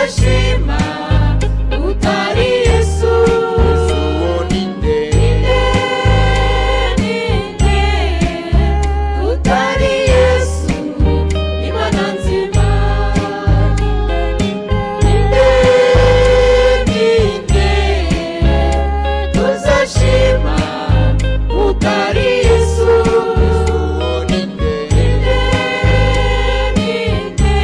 Tuzashima utari Yesu? Uwo ninde? Ninde, ninde utari Yesu, Imana nzima? Ninde, ninde tuzashima utari Yesu? Uwo ninde? Ninde, ninde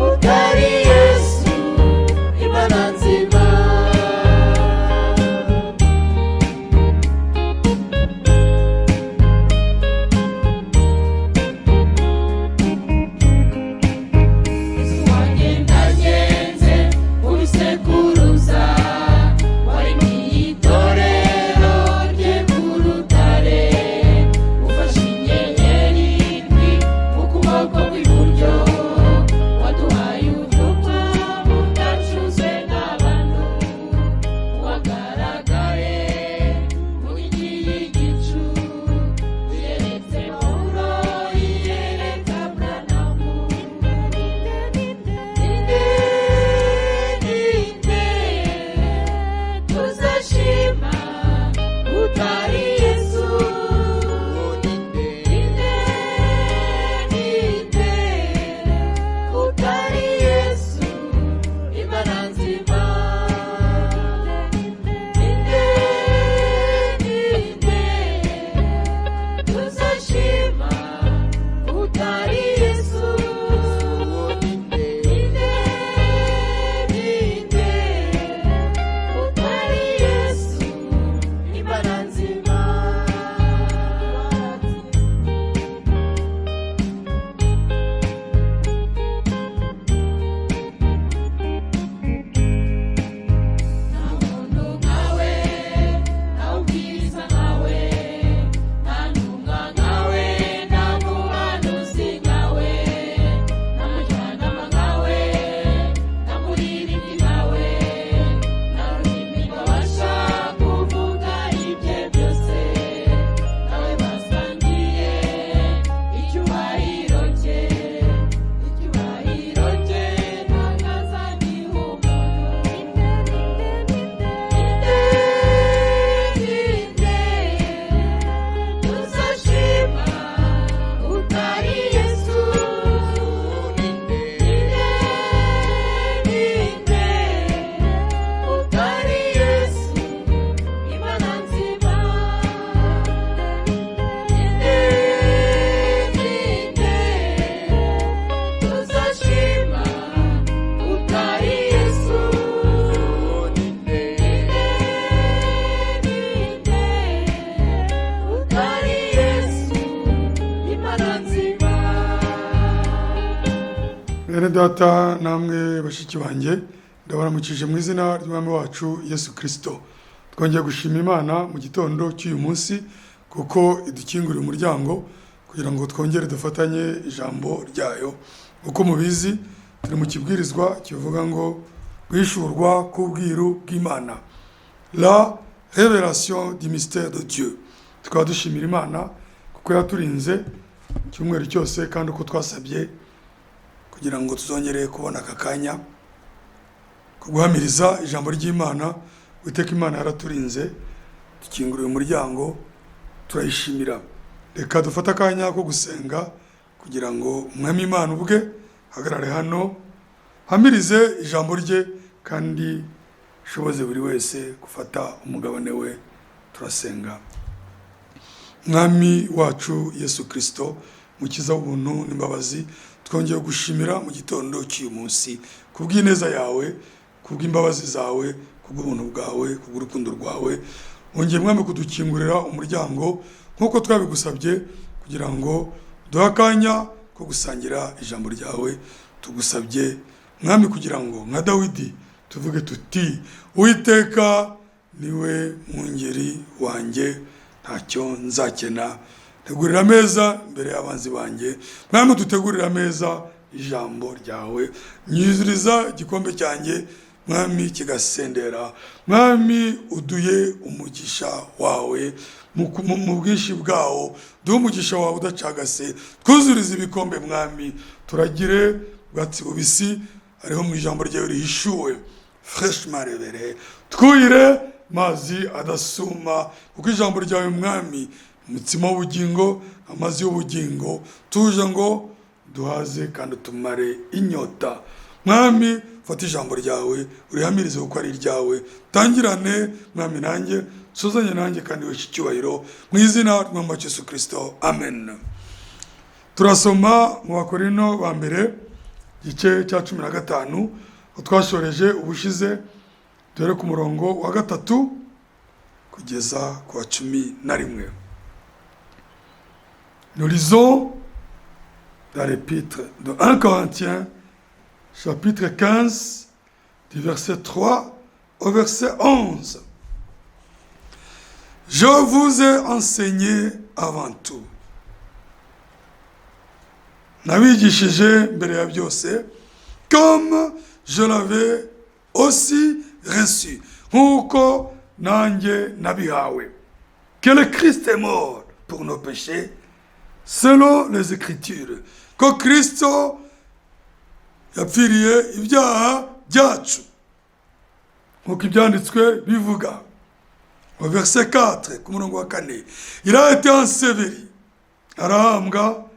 utari Yesu, Imana nzima? Yesu wagendagenze mu bisekuruza, wari mu itorero rye ku rutare, ufashe inyenyeri indwi mu kuboko kw'iburyo, waduhaye ubutumwa budacuzwe n'abantu, wagaragaye mu nkingi y'igicu, wiyeretse Pawulo, yiyereka Aburahamu. Ninde, ninde tuzashima utari Yesu? Uwo ninde? Ninde, ninde utari Yesu, Imana nzima? Ninde, ninde tuzashima utari Yesu? Uwo ninde? Ninde, ninde utari Yesu, Imana nzima? Nta muntu nkawe, nta ubwiriza nkawe, nta ntumwa nkawe, nta muhanuzi nkawe, nta mujyanama nkawe, nta muririmbyi nkawe, nta rurimi rwabasha kuvuga ibye byose, nawe basangiye icyubahiro cye, icyubahiro cye ntakaza umuntu. Ninde, ninde tuzashima utari Yesu? Uwo ninde? Ninde, ninde utari Yesu, Imana nzima? Ninde, ninde tuzashima utari Yesu? Uwo ninde? Ninde, ninde utari Yesu, Imana nzima? Bene data namwe bashiki banjye, ndabaramukije mu izina ry'umwami wacu Yesu Kirisito. Twongeye gushima Imana mu gitondo cy'uyu munsi kuko idukinguriye umuryango kugira ngo twongere dufatanye ijambo ryayo. Uko mubizi, turi mu kibwirizwa kivuga ngo guhishurwa k'ubwiru bw'Imana, la révélation du mystère de Dieu. Tukaba dushimira Imana kuko yaturinze icyumweru cyose kandi uko twasabye kugira ngo tuzongere kubona aka kanya ko guhamiriza ijambo ry'Imana. Uwiteka Imana yaraturinze, dukinguriye umuryango, turayishimira. Reka dufate akanya ko gusenga kugira ngo Umwami Imana ubwe ahagarare hano, hamirize ijambo rye kandi shoboze buri wese gufata umugabane we. Turasenga. Mwami wacu Yesu Kirisito, mukiza w'ubuntu n'imbabazi, twongeye gushimira mu gitondo cy'uyu munsi kubw'ineza yawe, kubw'imbabazi zawe, kubw'ubuntu bwawe, kubw'urukundo rwawe. Wongeye, Mwami, kudukingurira umuryango nk'uko twabigusabye kugira ngo duhe akanya ko gusangira ijambo ryawe. Tugusabye, Mwami, kugira ngo nka Dawidi tuvuge tuti: "Uwiteka niwe mwungeri wanjye, ntacyo nzakena. Tegurira ameza imbere y'abanzi banjye." Mwami, dutegurire ameza ijambo ryawe. Nyuzuriza igikombe cyanjye, Mwami, kigasendera. Mwami, uduye umugisha wawe mu bwinshi bwawo, duhe umugisha wawe udacagase, twuzurize ibikombe. Mwami, turagire ubwatsi bubisi. Ariho mu ijambo ryawe rihishuwe, fraîchement révélé. Twuhire mazi adasuma, kuko ijambo ryawe, Mwami, umutsima w'ubugingo, amazi y'ubugingo. Tuje ngo duhaze kandi tumare inyota. Mwami, fata ijambo ryawe urihamirize, kuko ari iryawe. Tangirane, Mwami, nanjye, suzanye nanjye, kandi weshe icyubahiro, mu izina ry'Umwami wacu Yesu Kirisito, amen. Turasoma mu Bakorino ba mbere, igice cya 15, aho twashoreje ubushize. Dore ku murongo wa 3 kugeza ku wa 11. Nous lisons dans l'épître de 1 Corinthiens, chapitre 15, du verset 3 au verset 11. Je vous ai enseigné avant tout, nabigishije mbere ya byose, comme je l'avais aussi reçu, nk'uko nanjye nabihawe, que le Christ est mort pour nos péchés selon les Écritures, ko Kristo yapfiriye ibyaha byacu nk'uko Ibyanditswe bivuga. Au verset 4, ku murongo wa 4, il a été enseveli, arahambwa,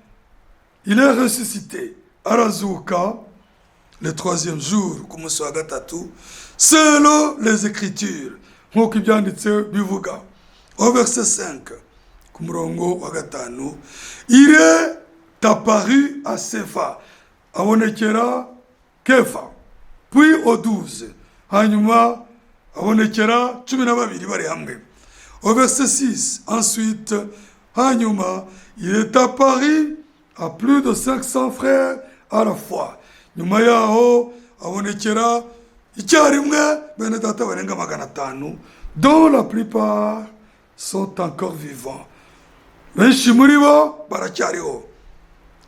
il est ressuscité, arazuka, le troisième jour, ku munsi wa gatatu, selon les Écritures, nk'uko Ibyanditse bivuga. Au verset 5, ku murongo wa 5, il est apparu à Sefa, abonekera Kefa, puis aux 12, hanyuma abonekera 12 bari hamwe. Au verset 6, ensuite, hanyuma, il est apparu à plus de 500 frères à la fois, nyuma yaho abonekera icyarimwe bene data barenga 500, dont la plupart sont encore vivants, benshi muri bo baracyariho,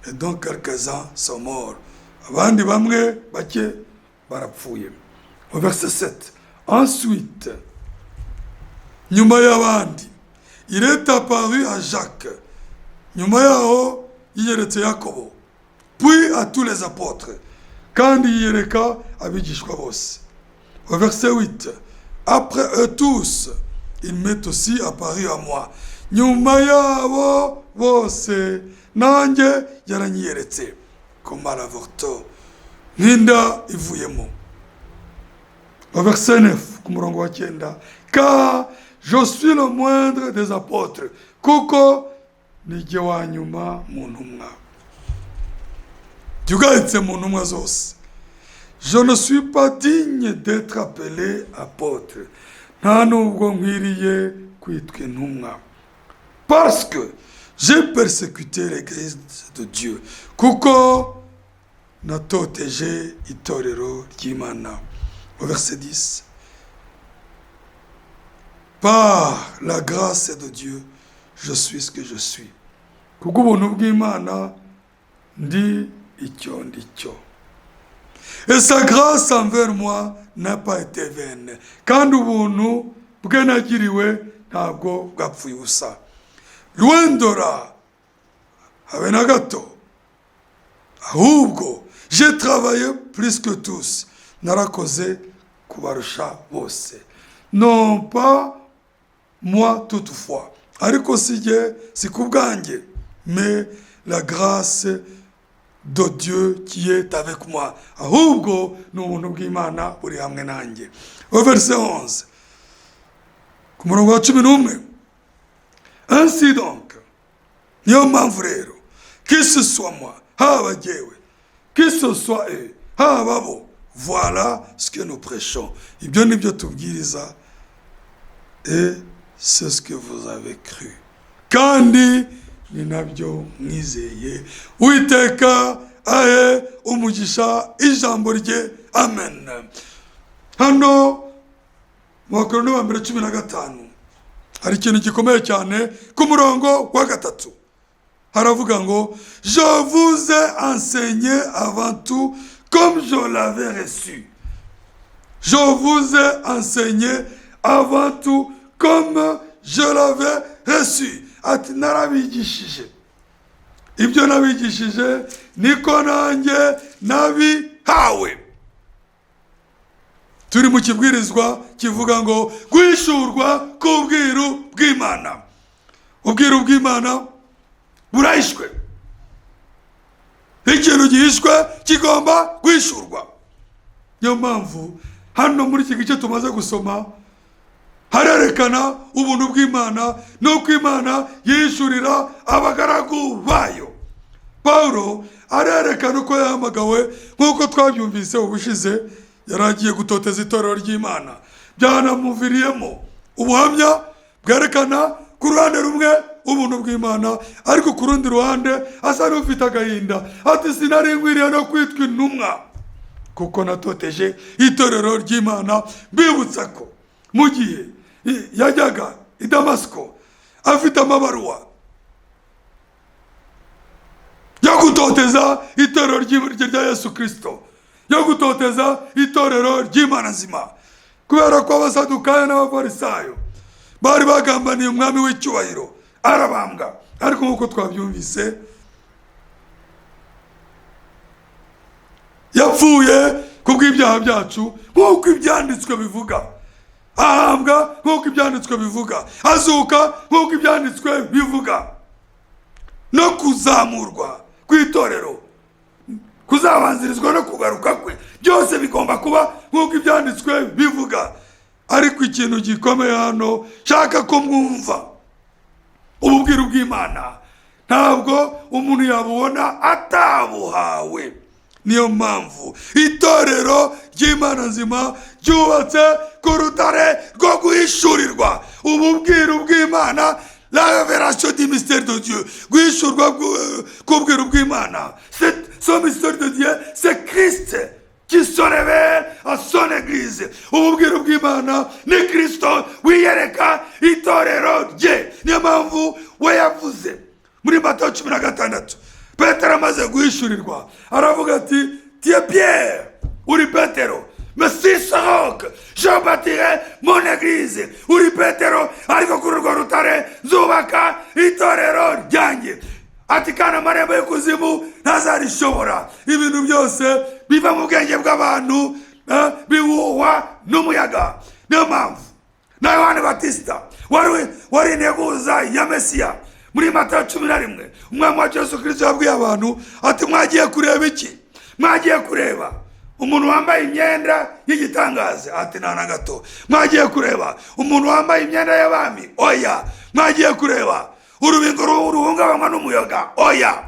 et dont quelques-uns sont morts, abandi bamwe bake barapfuye. Au verset 7, ensuite, nyuma y'abandi, il est apparu à Jacques, nyuma yaho yiyeretse Yakobo, puis à tous les apôtres, kandi yiyereka abigishwa bose. Au verset 8, après eux tous, il m'est aussi apparu à moi, nyuma yabo bose nanjye yaranyiyeretse, comme à l'avorton, nk'inda ivuyemo. Au verset 9, ku murongo wa 9, car je suis le moindre des apôtres, kuko nijye wa nyuma mu ntumwa, jya ugayitse mu ntumwa zose. Je ne suis pas digne d'être appelé apôtre, nta nubwo nkwiriye kwitwa intumwa, parce que j'ai persécuté l'Église de Dieu, kuko natoteje itorero ry'Imana. Au verset 10, par la grâce de Dieu, je suis ce que je suis, kubw'ubuntu bw'Imana ndi icyo ndi cyo. Et sa grâce envers moi n'a pas été vaine, kandi ubuntu bwe nagiriwe ntabwo bwapfuye ubusa. Loin de là, habe na gato. Ahubwo j'ai travaillé plus que tous, narakoze kubarusha bose. Non pas moi toutefois, ariko si jye, si ku bwanjye, mais la grâce de Dieu qui est avec moi, ahubwo ni ubuntu bw'Imana buri hamwe nanjye. Au verset 11, ku murongo wa 11, ainsi donc, niyo mpamvu rero, que ce soit moi, haba jyewe, que ce soit eux, haba bo, voilà ce que nous prêchons, ibyo ni byo tubwiriza, et c'est ce que vous avez cru, kandi ni nabyo mwizeye. Uwiteka ahe umugisha ijambo rye, amen. Hano mu Bakorinto ba mbere 15 hari ikintu gikomeye cyane. Ku murongo wa 3 haravuga ngo: "Je vous ai enseigné avant tout comme je l'avais reçu." Je vous ai enseigné avant tout comme je l'avais reçu. Ati: narabigishije ibyo nabigishije niko nanjye nabihawe. Turi mu kibwirizwa kivuga ngo guhishurwa k'ubwiru bw'Imana. Ubwiru bw'Imana burahishwe. Ikintu gihishwe kigomba guhishurwa. Niyo mpamvu hano muri iki gice tumaze gusoma harerekana ubuntu bw'Imana n'uko Imana yihishurira abagaragu bayo. Pawulo arerekana uko yahamagawe, nk'uko twabyumvise ubushize. Yari agiye gutoteza itorero ry'Imana, byanamuviriyemo ubuhamya bwerekana ku ruhande rumwe ubuntu bw'Imana, ariko ku rundi ruhande asa n'ufite agahinda, ati: "Sinari nkwiriye no kwitwa intumwa kuko natoteje itorero ry'Imana." Mbibutsa ko mu gihe yajyaga i Damasiko afite amabaruwa yo gutoteza itorero rya Yesu Kirisito, yo gutoteza itorero ry'Imana nzima, kubera ko Abasadukayo n'Abafarisayo bari bagambaniye Umwami w'icyubahiro, arabambwa. Ariko nk'uko twabyumvise, yapfuye ku bw'ibyaha byacu nk'uko Ibyanditswe bivuga, ahambwa nk'uko Ibyanditswe bivuga, azuka nk'uko Ibyanditswe bivuga. No kuzamurwa kw'itorero kuzabanzirizwa no kugaruka kwe, byose bigomba kuba nk'uko Ibyanditswe bivuga. Ariko ikintu gikomeye hano nshaka ko mwumva, ubu bwiru bw'Imana ntabwo umuntu yabubona atabuhawe. Niyo mpamvu itorero ry'Imana nzima ryubatse ku rutare rwo guhishurirwa ubu bwiru bw'Imana, la révélation du mystère de Dieu, guhishurwa k'ubwiru bw'Imana. Ce mystère de Dieu, c'est Christ qui se révèle à son église. Ubu bwiru bw'Imana ni Kristo wiyereka itorero rye. Niyo mpamvu we yavuze muri Matayo 16, Petero amaze guhishurirwa aravuga ati: "Tu es Pierre", uri Petero, "mais sur ce roc je bâtirai mon église." Uri Petero, ariko kuri urwo rutare nzubaka itorero ryanjye. Ati: "Kandi amarembo y'ikuzimu ntazarishobora." Ibintu byose biva mu bwenge bw'abantu bihuhwa n'umuyaga. Niyo mpamvu na Yohani Batisita wari integuza ya Mesiya, muri Matayo 11, Umwami wacu Yesu Kirisito yabwiye abantu ati: "Mwagiye kureba iki? Mwagiye kureba umuntu wambaye imyenda y'igitangaza?" Ati: "Nta na gato." "Mwagiye kureba umuntu wambaye imyenda y'abami?" "Oya." "Mwagiye kureba urubingo ruhungabanywa n'umuyaga?" "Oya."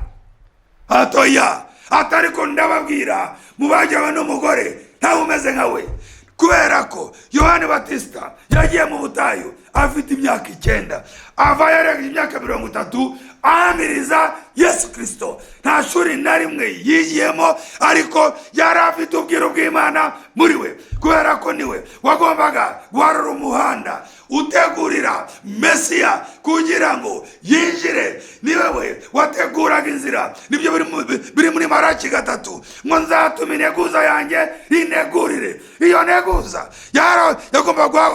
Ati: "Oya." Ati: "Ariko ndababwira, mu bajyawe n'umugore ntawe umeze nka we." Kubera ko Yohani Batisita yagiye mu butayu afite imyaka 9, ava yarengeje imyaka 30 ahamiriza Yesu Kirisito. Nta shuri na rimwe yigiyemo, ariko yari afite ubwiru bw'Imana muri we, kubera ko niwe wagombaga guharura umuhanda utegurira Mesiya kugira ngo yinjire. Niwe we wateguraga inzira. Nibyo biri muri Maraki 3 ngo: "Nzatuma integuza yanjye integurire." Iyo nteguza yagombaga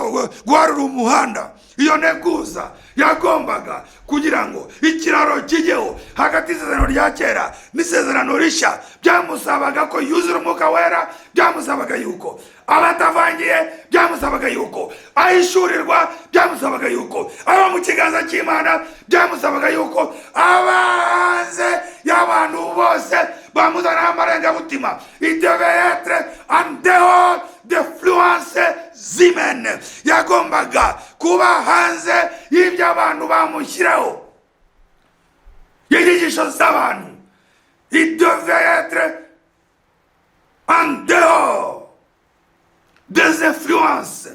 guharura umuhanda. Iyo nteguza yagombaga kugira ngo ikiraro kijyeho hagati y'isezerano rya kera n'isezerano rishya. Byamusabaga ko yuzura Umwuka Wera, byamusabaga yuko aba atavangiye, byamusabaga yuko ahishurirwa, byamusabaga yuko aba mu kiganza cy'Imana, byamusabaga yuko aba hanze y'abantu bose bamuzanaho amarangamutima. Il devait être en dehors d'influence humaine. Yagombaga kuba hanze y'ibyo abantu bamushyiraho, inyigisho z'abantu. Il devait être en dehors des influences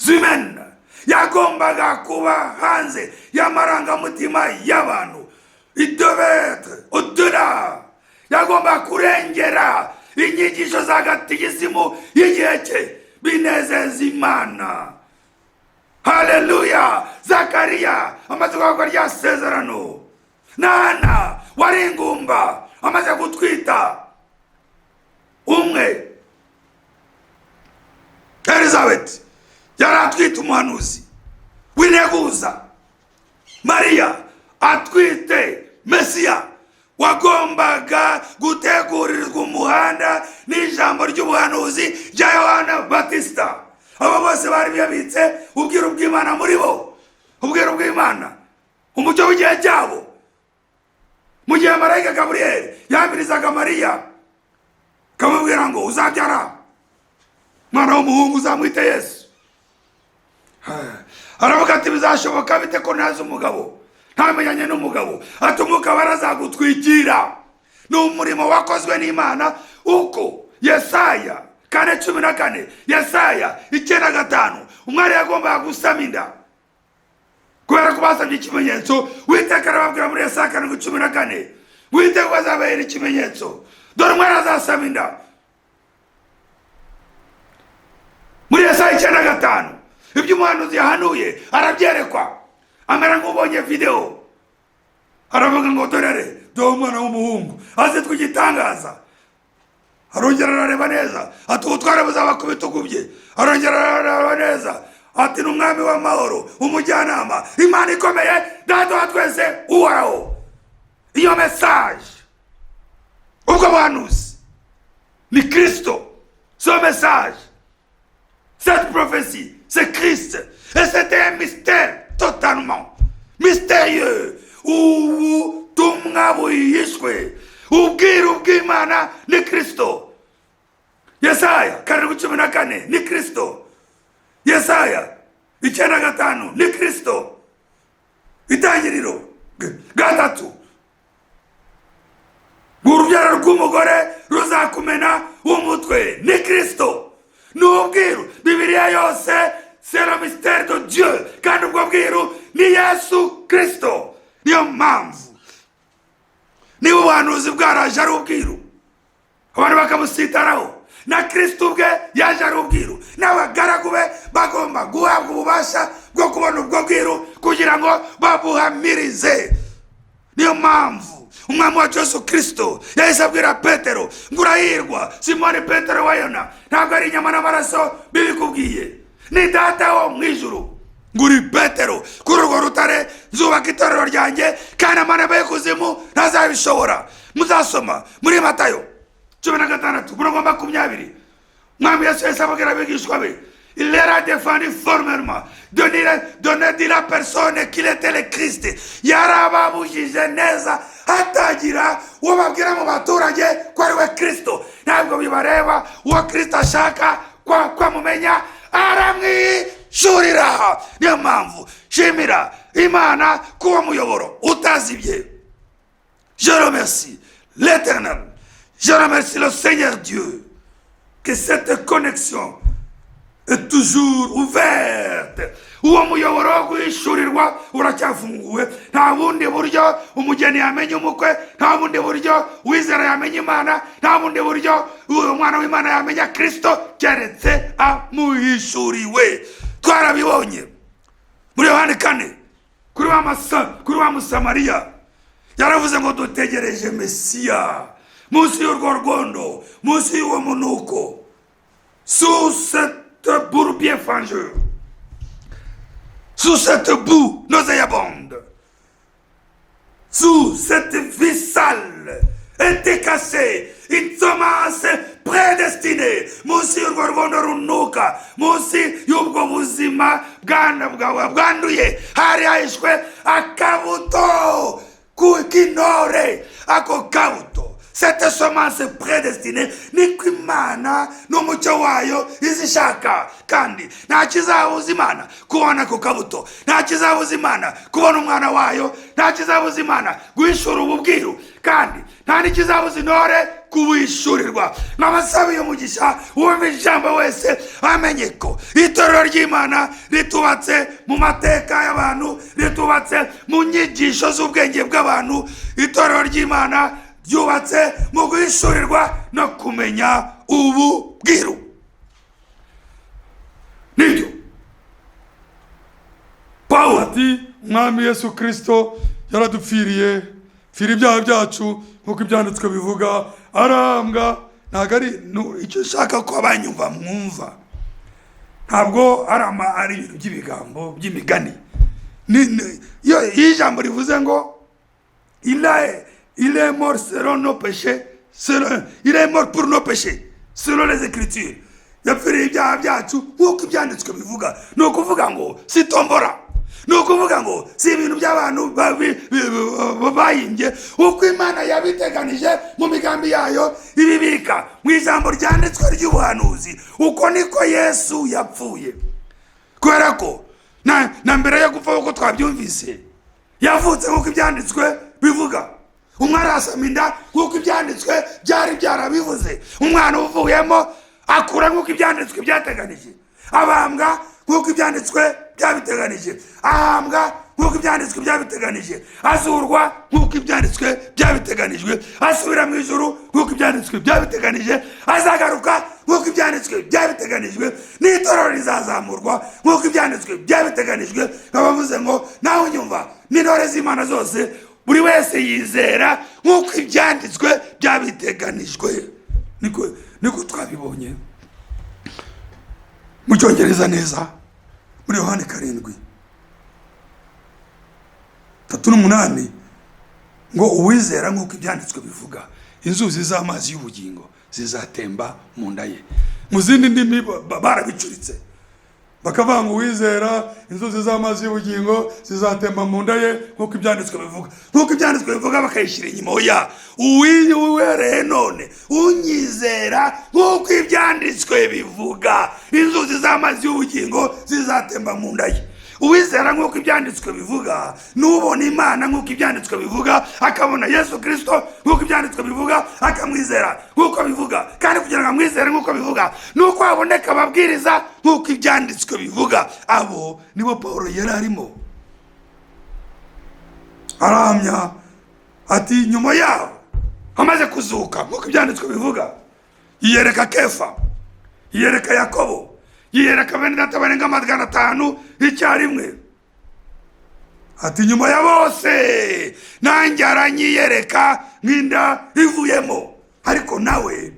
humaines. Yagombaga kuba hanze y'amarangamutima y'abantu. Il devait être au-delà, yagombaga kurengera inyigisho za gatigisimu y'igihe cye. Binezeza Imana. Haleluya! Zakariya amaze guhabwa rya sezerano, nana wari ingumba amaze gutwita umwe, Elizabeth yari atwite umuhanuzi w'integuza, Mariya atwite Mesiya. Wagombaga gutegurirwa umuhanda n'ijambo ry'ubuhanuzi rya Yohana Batisita. Abo bose bari babitse ubwiru bw'Imana muri bo, ubwiru bw'Imana, umucyo w'igihe cyabo. Mu gihe marayika Gaburiyeli yamirizaga Mariya akamubwira ngo: "Uzabyara umwana w'umuhungu, uzamwite Yesu," aravuga ati: "Bizashoboka bite ko ntazi umugabo, ntamenyanye n'umugabo?" Ati: "Umwuka barazagutwikira." Ni umurimo wakozwe n'Imana, uko Yesaya 4:14, Yesaya 9:5. Umwari yagombaga gusama inda kubera ko basabye ikimenyetso. Witeka arababwira muri Yesaya 7:14: "Witeka azabahera ikimenyetso, dore umwari azasama inda." Muri Yesaya 9:5, ibyo umuhanuzi yahanuye arabyerekwa, amera nk'ubonye videwo. Aravuga ngo: "Dorere, dore umwana w'umuhungu azitwa igitangaza." Arongera arareba neza, ati: "Ubutware buzaba ku bitugu bye." Arongera arareba neza, ati: "Ni umwami w'amahoro, umujyanama, Imana ikomeye, Data wa twese uhoraho." Iyo message, ubwo buhanuzi ni Kirisito. Ce message, cette prophétie, c'est Christ. Et c'était un mystère totalement mystérieux. Ubutumwa buhishwe, ubwiru bw'Imana ni Kristo. Yesaya 7:14 ni Kristo. Yesaya 9:5 ni Kristo. Itangiriro 3, urubyaro rw'umugore ruzakumena umutwe, ni Kristo. Ni ubwiru. Bibiliya yose, c'est le mystère de Dieu, kandi ubwo bwiru ni Yesu Kristo. Niyo mpamvu niba ubuhanuzi bwaraje ari ubwiru, abantu bakamusitaraho, na Kristo ubwe yaje ari ubwiru, n'abagaragu be bagomba guhabwa ububasha bwo kubona ubwo bwiru kugira ngo babuhamirize. Niyo mpamvu Umwami wacu Yesu Kirisito yahise abwira Petero ngo: "Urahirwa, Simoni Petero wa Yona, ntabwo ari inyama n'amaraso bibikubwiye, ni Data wo mu ijuru." Ngo: "Uri Petero, kuri urwo rutare nzubaka itorero ryanjye, kandi amarembo y'ikuzimu ntazabishobora." Muzasoma muri Matayo 16 umurongo 20, Mwami Yesu yahise ababwira abigishwa be: il leur a défendu formellement de ne dire à personne qu'il était le Christ. Yarababujije neza hatagira uwo babwira mu baturage ko ari we Kristo. Ntabwo bibareba. Uwo Kristo ashaka ko amumenya, aramwishurira. Niyo mpamvu shimira Imana ko uwo muyoboro utazibye. Je remercie l'Éternel, je remercie le Seigneur Dieu que cette connexion est toujours ouverte. Uwo muyoboro wo guhishurirwa uracyafunguwe. Nta bundi buryo umugeni yamenya umukwe, nta bundi buryo uwizera yamenya Imana, nta bundi buryo umwana w'Imana yamenya Kirisito keretse amuhishuriwe. Twarabibonye muri Yohani 4, kuri wa Musamariya. Yaravuze ngo: "Dutegereje Mesiya." Munsi y'urwo rwondo, munsi y'uwo munuko, sous cette bourbier fangeux, sous cette boue nauséabonde, sous cette vie sale, était cachée une semence prédestinée. Munsi y'urwo rwondo runuka, munsi y'ubwo buzima bwanduye, hari hahishwe akabuto k'intore. Ako kabuto, cette semence prédestinée, niko Imana n'umucyo wayo izishaka. Kandi nta kizabuza Imana kubona ako kabuto, nta kizabuza Imana kubona umwana wayo, nta kizabuza Imana guhishura ubu bwiru, kandi nta n'ikizabuza intore kubuhishurirwa. Nk'abasabiye umugisha, wumva ijambo wese amenye ko itorero ry'Imana ritubatse mu mateka y'abantu, ritubatse mu nyigisho z'ubwenge bw'abantu. Itorero ry'Imana ryubatse mu guhishurirwa no kumenya ubu bwiru. Nibyo Pawulo Ati: "Umwami Yesu Kirisito yaradupfiriye, pfira ibyaha byacu nk'uko ibyanditswe bivuga, arambwa." Ntabwo ari Icyo ushaka ko abanyumva mwumva, ntabwo ari ari ibintu by'ibigambo by'imigani. Iyo ijambo rivuze ngo ilae Il est mort selon nos péchés, il est mort pour nos péchés selon les Écritures. Yapfiriye ibyaha byacu nk'uko Ibyanditswe bivuga. Ni ukuvuga ngo si tombora, ni ukuvuga ngo si ibintu by'abantu bahimbye. Uko Imana yabiteganije mu migambi yayo, ibibika mu ijambo ryanditswe ry'ubuhanuzi, uko niko Yesu yapfuye. Kubera ko na mbere yo gupfa, uko twabyumvise, yavutse nk'uko Ibyanditswe bivuga. Umwe arasama inda nk'uko Ibyanditswe byari byarabivuze. Umwana uvuyemo akura nk'uko Ibyanditswe byateganije, abambwa nk'uko Ibyanditswe byabiteganije, ahambwa nk'uko Ibyanditswe byabiteganije, azurwa nk'uko Ibyanditswe byabiteganijwe, asubira mu ijuru nk'uko Ibyanditswe byabiteganije, azagaruka nk'uko Ibyanditswe byabiteganijwe, n'itorero rizazamurwa nk'uko Ibyanditswe byabiteganijwe. Nkaba mvuze ngo nawe unyumva n'intore z'Imana zose, buri wese yizera nk'uko Ibyanditswe byabiteganijwe. Niko twabibonye mu Cyongereza neza muri Yohani 7:38 ngo: "Uwizera nk'uko Ibyanditswe bivuga, inzuzi z'amazi y'ubugingo zizatemba mu nda ye." Mu zindi ndimi barabicuritse bakavuga ngo: "Uwizera, inzuzi z'amazi y'ubugingo zizatemba mu nda ye nk'uko Ibyanditswe bivuga." Nk'uko Ibyanditswe bivuga bakayishyira inyuma. Oya, uwihereye none unyizera nk'uko Ibyanditswe bivuga, inzuzi z'amazi y'ubugingo zizatemba mu nda ye. Uwizera nk'uko Ibyanditswe bivuga, n'ubona Imana nk'uko Ibyanditswe bivuga, akabona Yesu Kirisito nk'uko Ibyanditswe bivuga, akamwizera nk'uko bivuga. Kandi kugira ngo amwizere nk'uko bivuga, ni uko haboneka ababwiriza nk'uko Ibyanditswe bivuga. Abo nibo Paul yari arimo arahamya ati: nyuma yaho amaze kuzuka nk'uko Ibyanditswe bivuga, yiyereka Kefa, yiyereka Yakobo, yiyereka bene data barenga 500 icyarimwe. Ati: nyuma ya bose nanjye aranyiyereka nk'inda ivuyemo. Ariko nawe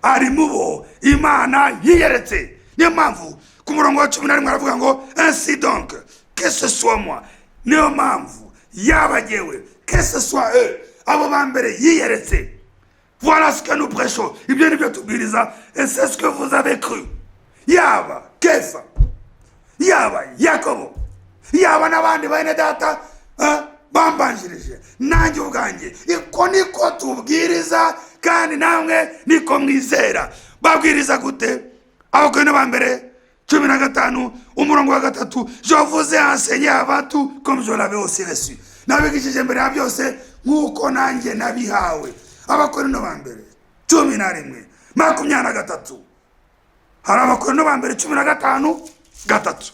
ari mu bo Imana yiyeretse. Niyo mpamvu ku murongo wa 11 aravuga ngo: "Ainsi donc, que ce soit moi", niyo mpamvu yaba jyewe, que ce soit eux, abo ba mbere yiyeretse, "voilà ce que nous prêchons", ibyo ni byo tubwiriza, "et c'est ce que vous avez cru". Yaba Kefa, yaba Yakobo, yaba n'abandi bene data bambanjirije, nanjye ubwanjye, iko niko tubwiriza kandi namwe niko mwizera. Babwiriza gute? Abakorinto ba mbere 15 umurongo wa 3: "Je vous ai enseigné avant tout comme je l'avais aussi reçu", nabigishije mbere ya byose nk'uko nanjye nabihawe. Abakorinto ba mbere 11:23. Hari Abakorinto ba mbere 15:3,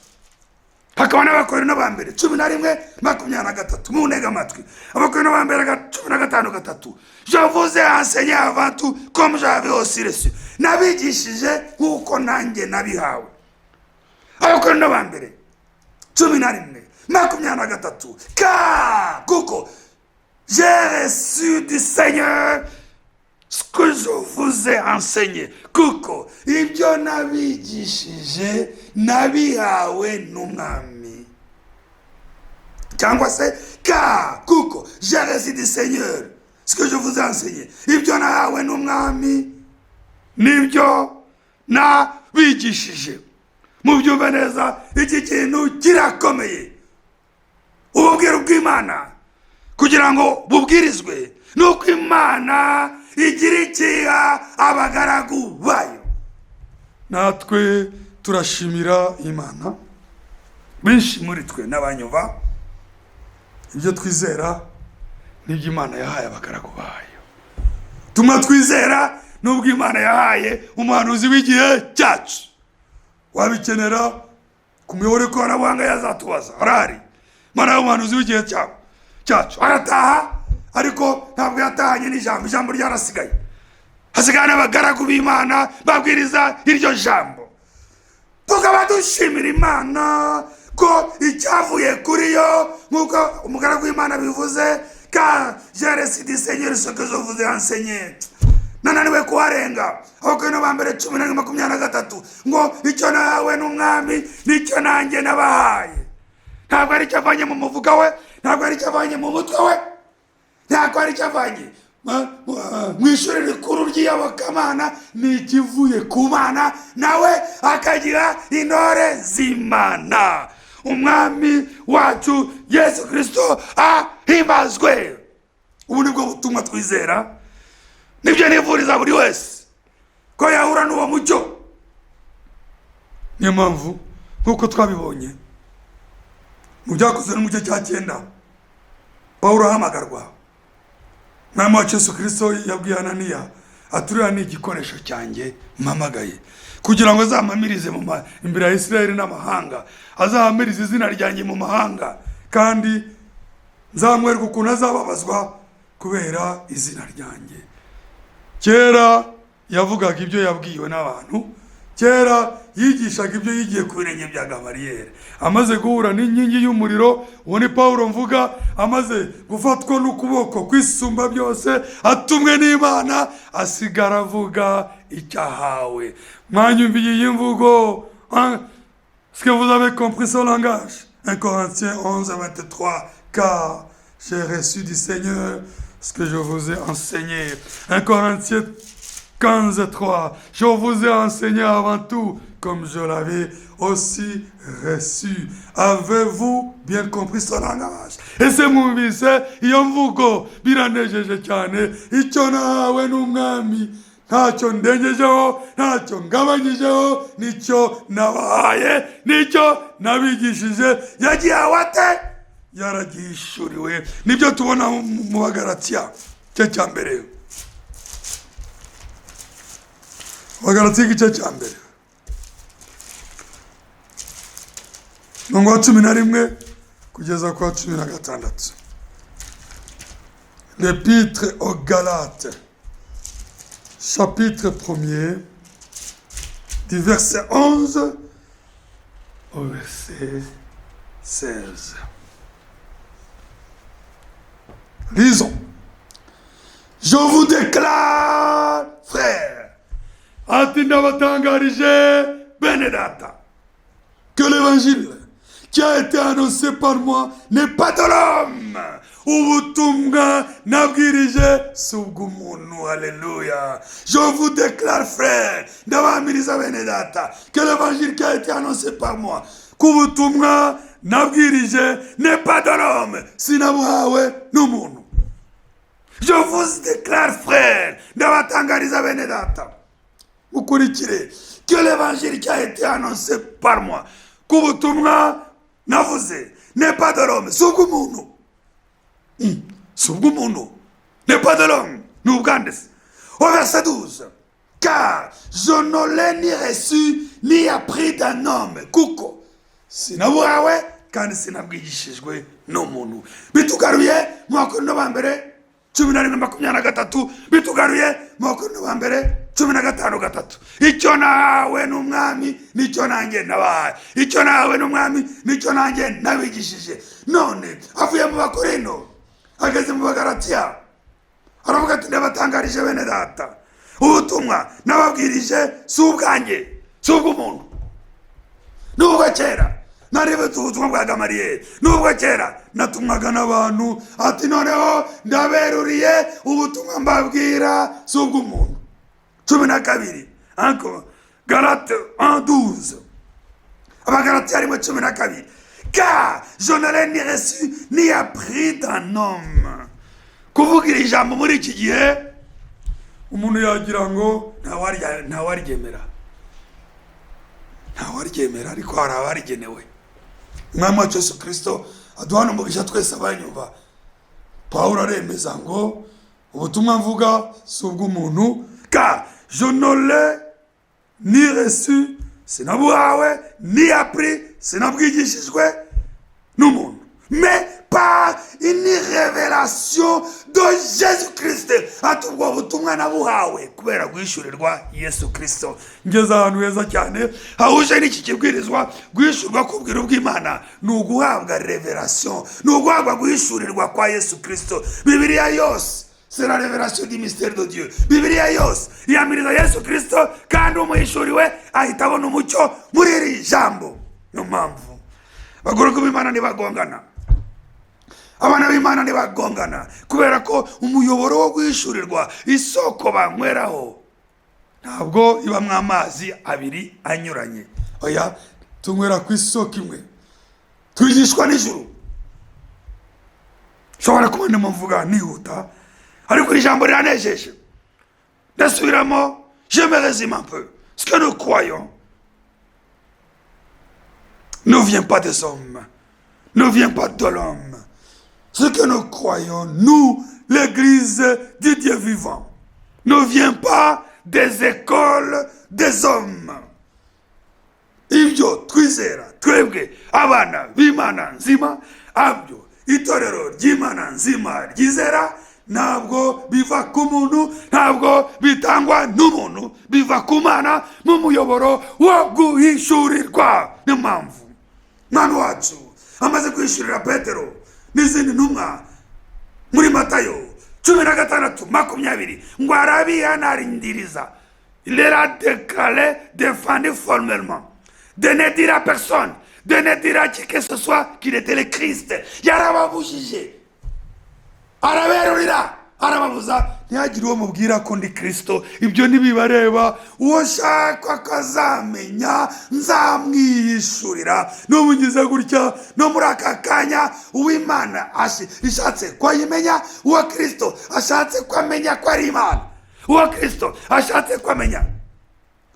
hakaba n'Abakorinto ba mbere 11:23. Muntege amatwi. Abakorinto ba mbere 15:3: "Je vous ai enseigné avant tout comme j'avais aussi reçu", nabigishije nk'uko nanjye nabihawe. Abakorinto ba mbere 11:23: "Car", kuko, "j'ai reçu du Seigneur ce que je vous ai enseigné", kuko ibyo nabigishije nabihawe n'Umwami. Cyangwa se car, kuko, "j'ai reçu du Seigneur ce que je vous ai enseigné", ibyo nahawe n'Umwami nibyo nabigishije. Mubyumve neza, iki kintu kirakomeye. Ububwira bw'Imana kugira ngo bubwirizwe ni uko Imana igira ikiha abagaragu bayo. Natwe turashimira Imana. Benshi muri twe n'abanyuba, ibyo twizera n'ibyo Imana yahaye abagaragu bayo. Tumwe twizera n'ubwo Imana yahaye umuhanuzi w'igihe cyacu. Wabikenera ku muyoboro w'ikoranabuhanga yazatubaza, arahari. Imana y'umuhanuzi w'igihe cyacu arataha, ariko ntabwo yatahanye n'ijambo. Ijambo ryarasigaye, hasigaye n'abagaragu b'Imana babwiriza iryo jambo. Tukaba dushimira Imana ko icyavuye kuri yo, nk'uko umugaragu w'Imana bivuze: "Car j'ai reçu du Seigneur ce que je vous ai enseigné." Nananiwe kuharenga. Abakorinto ba mbere 11:23 ngo: "Icyo nahawe n'Umwami nicyo nanjye nabahaye." Ntabwo ari icyo avanye mu mufuka we, ntabwo ari icyo avanye mu mutwe we. Ntabwo ari icyo avanye mu ishuri rikuru ry'iyobokamana, ni ikivuye ku Mana, nawe akagira intore z'Imana. Umwami wacu Yesu Kirisito ahimbazwe. Ubu nibwo butumwa twizera, nibyo nifuriza buri wese ko yahura n'uwo mucyo. Niyo mpamvu, nk'uko twabibonye mu Byakozwe no mu gice cya 9, Pawulo ahamagarwa, Mwami wacu Yesu Kirisito yabwiye Ananiya ati: "Uriya ni igikoresho cyanjye mpamagaye kugira ngo azampamirize imbere ya Isirayeli n'amahanga, azahamirize izina ryanjye mu mahanga, kandi nzamwereka ukuntu azababazwa kubera izina ryanjye." Kera yavugaga ibyo yabwiwe n'abantu, kera yigishaga ibyo yigiye ku birenge bya Gamariyeri. Amaze guhura n'inkingi y'umuriro, uwo ni Pawulo mvuga, amaze gufatwa n'ukuboko kwisumba byose, atumwe n'Imana, asigara avuga icyo ahawe. Mwanyumviye iyi mvugo? Hein? Est-ce que vous avez compris ce langage? 1 Corinthiens 11, 23. Car j'ai reçu du Seigneur ce que je vous ai enseigné. 1 Corinthiens 15, 3. Je vous ai enseigné avant tout, comme je l'avais aussi reçu. Avez-vous bien compris ce langage? Ese mwumvise iyo mvugo? Biranejeje cyane. Icyo nahawe n'Umwami ntacyo ndengejeho, ntacyo ngabanyijeho, nicyo nabahaye, nicyo nabigishije. Yagihawe ate? Yaragihishuriwe. Nibyo tubona mu Bagaratiya cye cya mbere, Bagaratiya igice cya mbere, umurongo wa 11 kugeza ku wa 16. L'Épître aux Galates, chapitre 1er, du verset 11 au verset 16. Lisons. Je vous déclare, frère, ati ndabatangarije bene data, que l'évangile qui a été annoncé par moi n'est pas de l'homme. Ubutumwa nabwirije si ubw'umuntu. Haleluya. Je vous déclare, frère, ndabahamiriza bene data, que l'évangile qui a été annoncé par moi, ko ubutumwa nabwirije, n'est pas de l'homme, sinabuhawe n'umuntu. Je vous déclare, frère, ndabatangariza bene data, mukurikire, que l'évangile qui a été annoncé par moi, ko ubutumwa navuze, n'est pas de l'homme, si ubw'umuntu. Si ubw'umuntu, n'est pas de l'homme, ni ubwande se? Au verset 12: car je ne l'ai ni reçu ni appris d'un homme, kuko sinabuhawe kandi sinabwigishijwe n'umuntu. Bitugaruye mu Bakorinto ba mbere 11:23, bitugaruye mu Bakorinto ba mbere 15:3. Icyo nahawe n'Umwami nicyo nanjye nabahaye, icyo nahawe n'Umwami nicyo nanjye nabigishije. None avuye mu Bakorinto ageze mu Bagaratiya, aravuga ati: "Ndabatangarije bene data, ubutumwa nababwirije si ubwanjye, si ubw'umuntu." Nubwo kera narebetse ubutumwa bwa Gamariyeri, nubwo kera natumwaga n'abantu, ati noneho ndaberuriye, ubutumwa mbabwira si ubw'umuntu. 12, encore Galate 1:12, Abagalatiya 1:12: car je ne l'ai ni reçu ni appris d'un homme. Kuvuga iri jambo muri iki gihe, umuntu yagira ngo ntawaryemera, ntawaryemera, ariko hari abarigenewe. Umwami wacu Yesu Kirisito aduhana umugisha twese abanyumva. Pawulo aremeza ngo ubutumwa mvuga si ubw'umuntu. Car je ne l'ai ni reçu, sinabuhawe, ni appris, sinabwigishijwe n'umuntu, mais par une révélation de Jésus Christ. Ati ubwo butumwa nabuhawe kubera guhishurirwa Yesu Kristo. Ngeze ahantu heza cyane hahuje n'iki kibwirizwa. Guhishurwa k'ubwiru bw'Imana ni uguhabwa révélation, ni uguhabwa guhishurirwa kwa Yesu Kristo. Bibiliya yose, c'est la révélation du mystère de Dieu. Bibiliya yose yamiriza Yesu Kristo, kandi umuhishuriwe ahita abona umucyo muri iri jambo. Niyo mpamvu bagororwa b'Imana ntibagongana. Abana b'Imana ntibagongana kubera ko umuyoboro wo guhishurirwa, isoko banyweraho, ntabwo ibamo amazi abiri anyuranye. Oya, tunywera ku isoko imwe, twigishwa n'ijuru. Nshobora kuba ndimo mvuga nihuta, ariko iri jambo riranejeje. Ndasubiramo, je me résume un peu. Ce que nous croyons ne vient pas des hommes, ne vient pas de l'homme. Ce que nous croyons, nous, l'Église du Dieu vivant, ne vient pas des écoles des hommes. Ibyo twizera twebwe abana b'Imana nzima, abyo itorero ry'Imana nzima ryizera, ntabwo biva ku muntu, ntabwo bitangwa n'umuntu, biva ku Mana mu muyoboro wo guhishurirwa. Niyo mpamvu Mwana wacu amaze kwihishurira Petero n'izindi ntumwa muri Matayo 16:20, ngo arabihanarindiriza, il leur a déclaré, défendu formellement de ne dire à personne, de ne dire à qui que ce soit qu'il était le Christ. Yarababujije, araberurira, arababuza, ntihagire uwo mubwira ko ndi Kristo. Ibyo ntibibareba. Uwo nshaka ko azamenya nzamwihishurira. N'ubu ngize gutya, no muri aka kanya, uw'Imana ishatse ko ayimenya, uwo Kristo ashatse ko amenya ko ari Imana, uwo Kristo ashatse ko amenya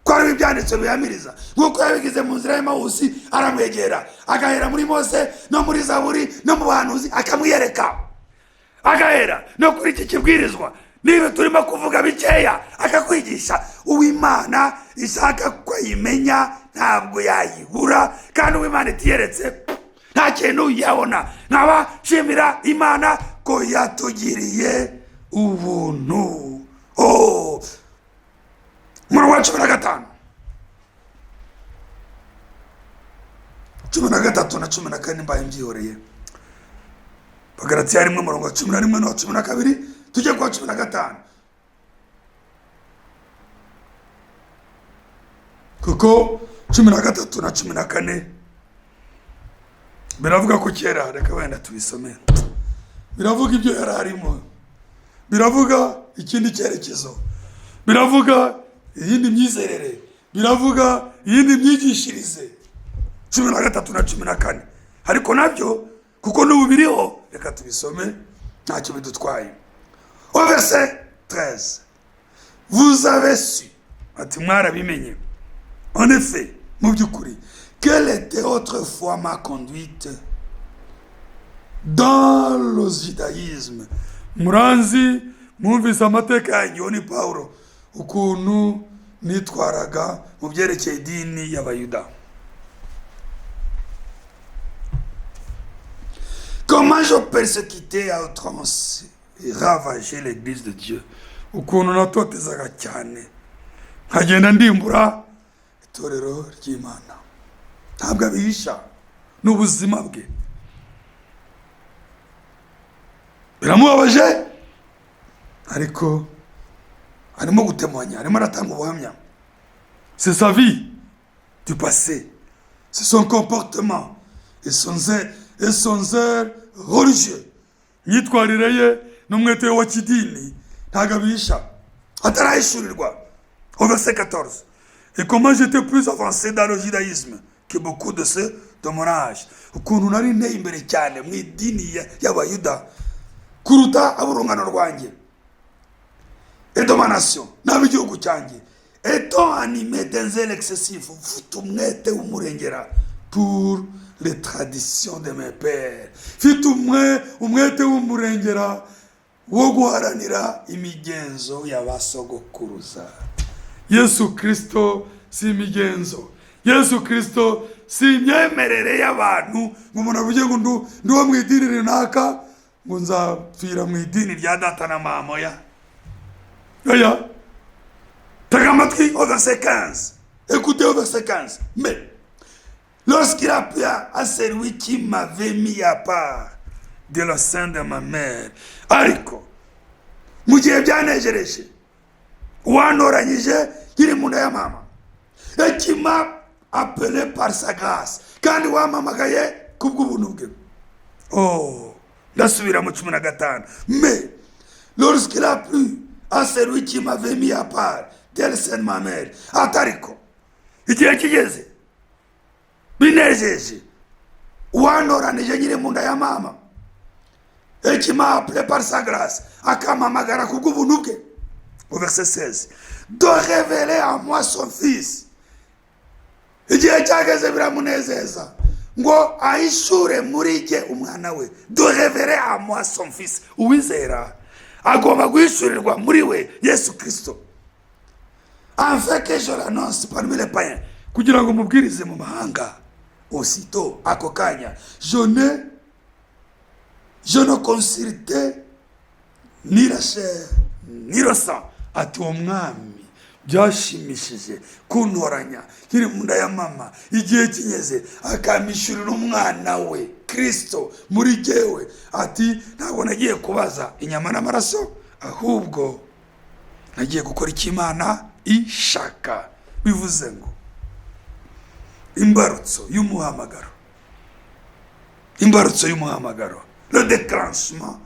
ko ari ibyanditswe bihamiriza, nk'uko yabigize mu nzira y'Emawusi, aramwegera, agahera muri Mose no muri Zaburi no mu bahanuzi, akamwiyereka, agahera no kuri iki kibwirizwa, niba turimo kuvuga bikeya, akakwigisha. Uw'Imana ishaka ko ayimenya ntabwo yayibura, kandi uw'Imana itiyeretse nta kintu yabona. Nkaba nshimira Imana ko yatugiriye ubuntu. Oh, umurongo wa 15, 13 na 14, mbaye mbyihoreye. Bagaratiya 1, umurongo wa 11 n'uwa 12, tujye kuwa 15, kuko 13 na 14 biravuga ko kera, reka wenda tubisome, biravuga ibyo yari arimo, biravuga ikindi cyerekezo, biravuga iyindi myizerere, biravuga iyindi myigishirize. 13 na 14, ariko nabyo kuko n'ubu biriho, reka tubisome, ntacyo bidutwaye. Au verset 13, vous avez su, ati mwarabimenye, en effet, mu by'ukuri, quelle était autrefois ma conduite dans le judaïsme. Muranzi, mwumvise amateka yanjye, uwo ni Pawulo, ukuntu nitwaraga mu byerekeye idini y'Abayuda. Comment je persécutais à outrance et ravageais l'église de Dieu. Ukuntu natotezaga cyane, nkagenda ndimbura itorero ry'Imana. Ntabwo abihisha, ni ubuzima bwe. Biramubabaje, ariko arimo gutemanya, arimo aratanga ubuhamya. C'est sa vie du passé, c'est son comportement et son zèle religieux. Imyitwarire ye n'umwete we wa kidini ntabwo abihisha atarahishurirwa. Au verset 14, et comment j'étais plus avancé dans le judaïsme que beaucoup de ceux de mon âge. Ukuntu nari nteye imbere cyane mu idini y'Abayuda kuruta ab'urungano rwanjye, et de ma nation, n'ab'igihugu cyanjye, étant animé d'un zèle excessif, mfite umwete w'umurengera, pour les traditions de mes pères, mfite umwete w'umurengera wo guharanira imigenzo y'abasogokuruza. Yesu Kristo si imigenzo, Yesu Kristo si imyemerere y'abantu, ngo umuntu avuge ngo ndi uwo mu idini runaka, ngo nzapfira mu idini rya data na mama. Oya, oya. Tega amatwi au verset 15. Écoutez au verset 15. Mais lorsqu'il a plu à celui qui m'avait mis à part de le sein de ma mère, ariko mu gihe byanejereje uwantoranyije nkiri mu nda ya mama, et qui m'a appelé par sa grâce, kandi wampamagaye kubw'ubuntu bwe. Oh, Ndasubira mu 15. Mais lorsqu'il a plu à celui qui m'avait mis à part dès le sein de ma mère, atariko igihe kigeze binejeje uwantoranije nyiri mu nda ya mama, et qui m'a appelé par sa grâce, akampamagara kubw'ubuntu bwe, au verset 16, de révéler à moi son fils, igihe cyageze biramunezeza ngo ahishure muri jye umwana we. De révéler à moi son fils. Uwizera agomba guhishurirwa muri we Yesu Kristo, afin que je l'annonce parmi les païens, kugira ngo mubwirize mu mahanga. Aussitôt, ako kanya, je ne consultais ni la chair ni le sang. Ati uwo mwami byashimishije kuntoranya nkiri mu nda ya mama, igihe kigeze akampishurira umwana we Kirisito muri jyewe, ati ntabwo nagiye kubaza inyama n'amaraso, ahubwo nagiye gukora icyo Imana ishaka. Bivuze ngo imbarutso y'umuhamagaro, imbarutso y'umuhamagaro, le déclenchement,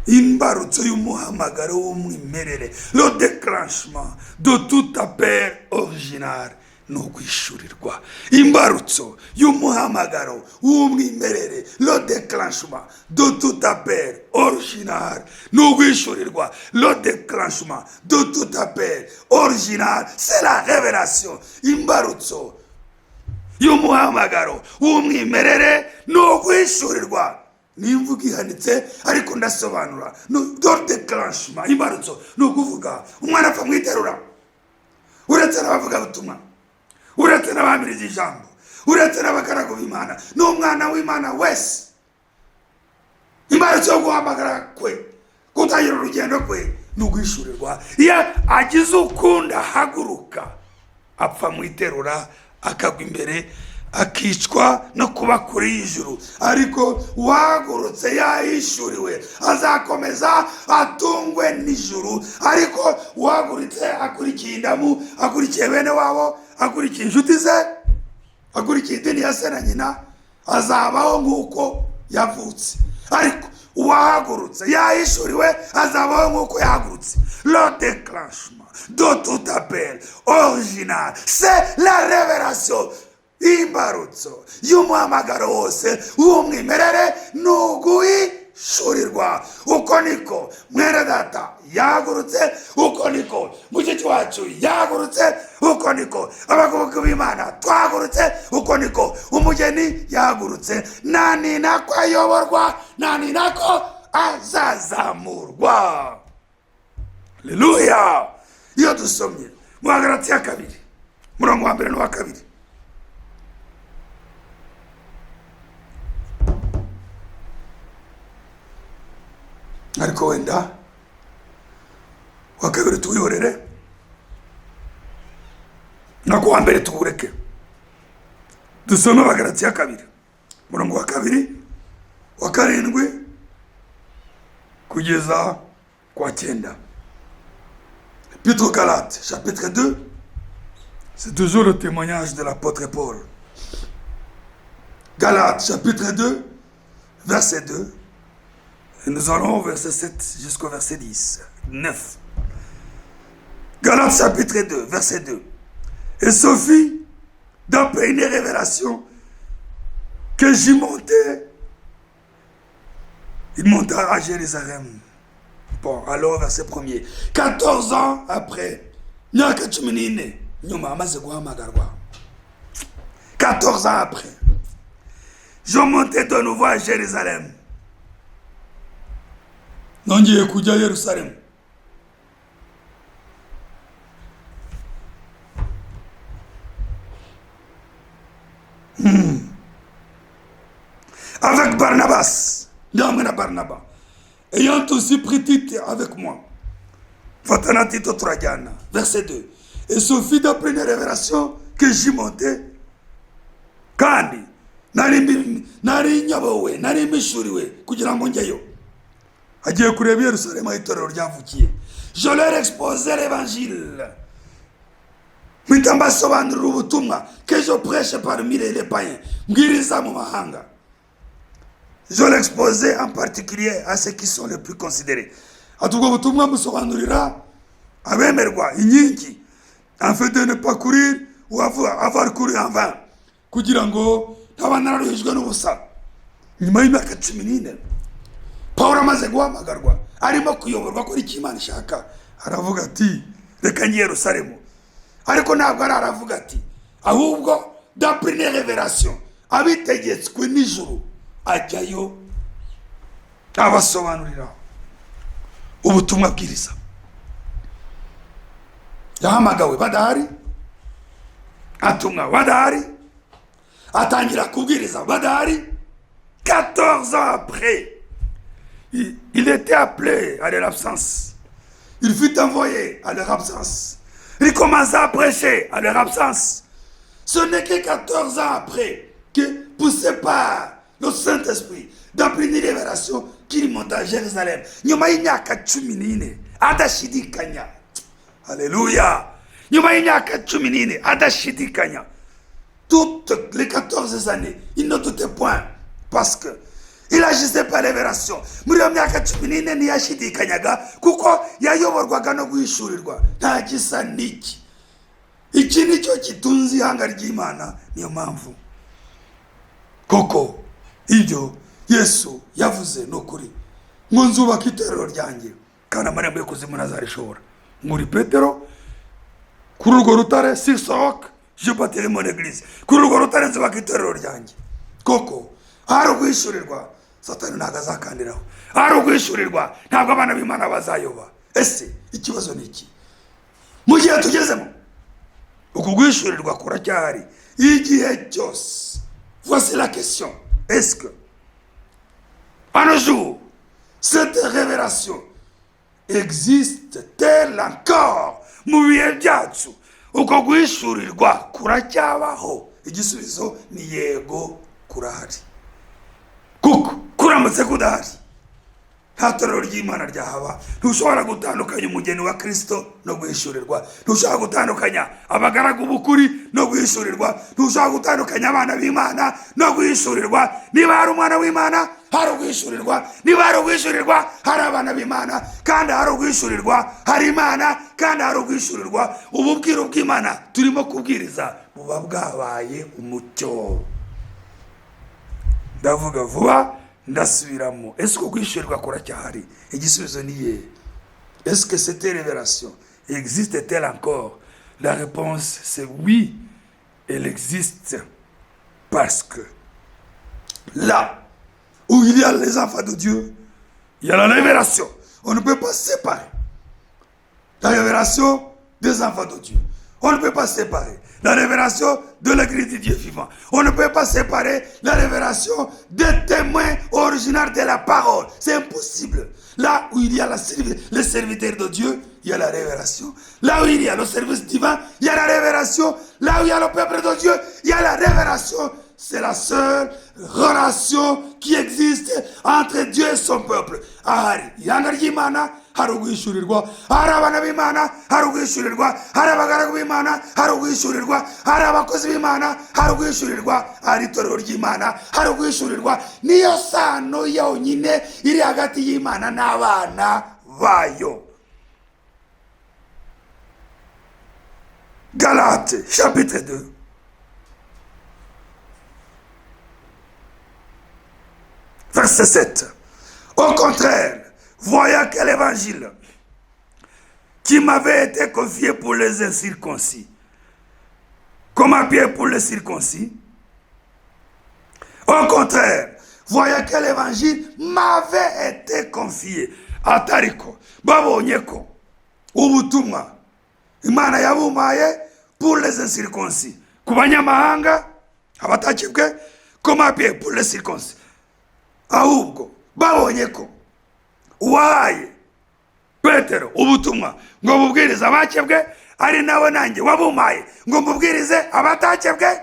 imbarutso y'umuhamagaro w'umwimerere, le déclenchement de tout appel original, ni uguhishurirwa. Imbarutso y'umuhamagaro w'umwimerere, le déclenchement de tout appel original, ni uguhishurirwa. Le déclenchement de tout appel original, c'est la révélation. Imbarutso y'umuhamagaro w'umwimerere ni uguhishurirwa. Ni imvugo ihanitse, ariko ndasobanura. Le déclenchement, imbarutso, ni ukuvuga umwana apfa mu iterura. Uretse n'abavugabutumwa, uretse n'abamiriza ijambo, uretse n'abagaragu b'Imana, n'umwana w'Imana wese, imbarutso yo guhamagara kwe, gutangira urugendo kwe, ni uguhishurirwa. Iyo agize ukundi ahaguruka, apfa mu iterura, akagwa imbere, akicwa no kuba kure y'ijuru. Ariko uwahagurutse yahishuriwe azakomeza atungwe n'ijuru. Ariko uwahagurutse akurikiye indamu, akurikiye bene wabo, akurikiye inshuti ze, akurikiye idini ya se na nyina, azabaho nk'uko yavutse. Ariko uwahagurutse yahishuriwe azabaho nk'uko yahagurutse. Le déclenchement de tout appel original, c'est la révélation. Imbarutso y'umuhamagaro wose w'umwimerere ni uguhishurirwa. Uko niko mwene data yahagurutse, uko niko mushiki wacu yahagurutse, uko niko abagabo b'Imana twahagurutse, uko niko umugeni yahagurutse. Nani nako ayoborwa, nani nako azazamurwa. Haleluya! Iyo dusomye mu Bagalatiya 2, murongo wa mbere n'uwa kabiri, ariko wenda wa kabiri tuwihorere, nako wa mbere tuwureke, dusome Abagalatiya 2, murongo wa kabiri, wa karindwi kugeza kwa 9. Épître aux Galates, chapitre 2, c'est toujours le témoignage de l'apôtre Paul. Galates, chapitre 2, verset 2. Et nous allons au verset 7 jusqu'au verset 10, 9. Galates, chapitre 2, verset 2. Et ce fut, d'après une révélation, que j'y montais. Il monta à Jérusalem. Bon, alors, verset 1er. 14 ans après, myaka 14 nyuma amaze guhamagarwa, 14 ans après, je montais de nouveau à Jérusalem. Nongeye kujya Yerusalemu. Avec Barnabas, ndi hamwe na Barnaba, ayant aussi pris Tite avec moi. Mfata na Tito turajyana. Verset 2. Et ce fut d'après une révélation que j'y montais, kandi nari nyobowe, nari mbishuriwe kugira ngo njyeyo. Agiye kureba Yerusalemu aho itorero ryavukiye. Je leur exposais l'évangile, mpita mbasobanurira ubutumwa, que je prêche parmi les païens, mbwiriza mu mahanga. Je l'exposais en particulier à ceux qui sont les plus considérés. Ati ubwo butumwa musobanurira abemerwa inkingi, afin de ne pas courir ou avoir couru en vain, kugira ngo ntaba nararuhijwe n'ubusa. Nyuma y'imyaka 14 Pawulo amaze guhamagarwa, arimo kuyoborwa kuri icyo Imana ishaka, aravuga ati: "Reka njye i Yerusalemu." Ariko ntabwo ari aravuga ati, ahubwo d'après une révélation, abitegetswe n'ijuru, ajyayo abasobanurira ubutumwa bwiriza. Yahamagawe badahari, atumwa badahari, atangira kubwiriza badahari. 14 ans après, il était appelé à leur absence, il fut envoyé à leur absence, il commença à prêcher à leur absence. Ce n'est que 14 ans après que, poussé par le Saint-Esprit, d'après une révélation, qu'il monta à Jérusalem. Nyuma y'imyaka 14 adashidikanya, haleluya, nyuma y'imyaka 14 adashidikanya, toutes les 14 années, il ne doutait point parce que il agissait par révélation. Muri iyo myaka 14 ntiyashidikanyaga kuko yayoborwaga no guhishurirwa. Nta gisa n'iki. Iki ni cyo gitunze ihanga ry'Imana. Niyo mpamvu koko ibyo Yesu yavuze ni ukuri, ngo: "Nzubaka itorero ryanjye kandi amarembo y'ikuzimu ntazarishobora." Ngo uri Petero, kuri urwo rutare, sur ce roc je bâtirai mon église, kuri urwo rutare nzubaka itorero ryanjye. Koko hari uguhishurirwa, Satani ntabwo azakandiraho. Hari uguhishurirwa, ntabwo abana b'Imana bazayoba. Ese ikibazo ni iki? Mu gihe tugezemo, uku guhishurirwa kuracyahari igihe cyose? Voici la question: est-ce que à nos jours cette révélation existe-t-elle encore? Mu bihe byacu uko guhishurirwa kuracyabaho? Igisubizo ni yego, kurahari, kuko kuramutse kudahari nta torero ry'Imana ryahaba. Ntushobora gutandukanya umugeni wa Kirisito no guhishurirwa, ntushobora gutandukanya abagaragu b'ukuri no guhishurirwa, ntushobora gutandukanya abana b'Imana no guhishurirwa. Niba hari umwana w'Imana, hari uguhishurirwa. Niba hari uguhishurirwa, hari abana b'Imana. Kandi hari uguhishurirwa, hari Imana. Kandi hari uguhishurirwa, ubu bwiru bw'Imana turimo kubwiriza buba bwabaye umucyo. Ndavuga vuba, ndasubiramo: ese uko guhishurirwa kuracyahari? Igisubizo ni ye. Est-ce que cette révélation existe-t-elle encore? La réponse, c'est oui, elle existe, parce que là où il y a les enfants de Dieu, il y a la révélation. On ne peut pas séparer la révélation des enfants de Dieu. On ne peut pas séparer la révélation de l'église du Dieu vivant. On ne peut pas séparer la révélation des témoins originaux de la parole. C'est impossible. Là où il y a les serviteurs de Dieu, il y a la révélation. Là où il y a le service divin, il y a la révélation. Là où il y a le peuple de Dieu, il y a la révélation. C'est la seule relation qui existe entre Dieu et son peuple. Ahari ihanga ry'Imana, hari uguhishurirwa. Hari abana b'Imana, hari uguhishurirwa. Hari abagaragu b'Imana, hari uguhishurirwa. Hari abakozi b'Imana, hari uguhishurirwa. Hari itorero ry'Imana, hari uguhishurirwa. Niyo sano yonyine iri hagati y'Imana n'abana bayo. Galates chapitre 2, verset 7. Au contraire, voyant que l'évangile qui m'avait été confié pour les incirconcis, comme à Pierre pour les circoncis, au contraire, voyant que l'évangile m'avait été confié, atariko babonye ko ubutumwa Imana yabumpaye pour les incirconcis, ku banyamahanga abatakebwe, comme à Pierre pour les circoncis, ahubwo babonye ko uwahaye Petero ubutumwa ngo bubwirize abakebwe ari nawe nanjye wabumpaye ngo mbubwirize abatakebwe,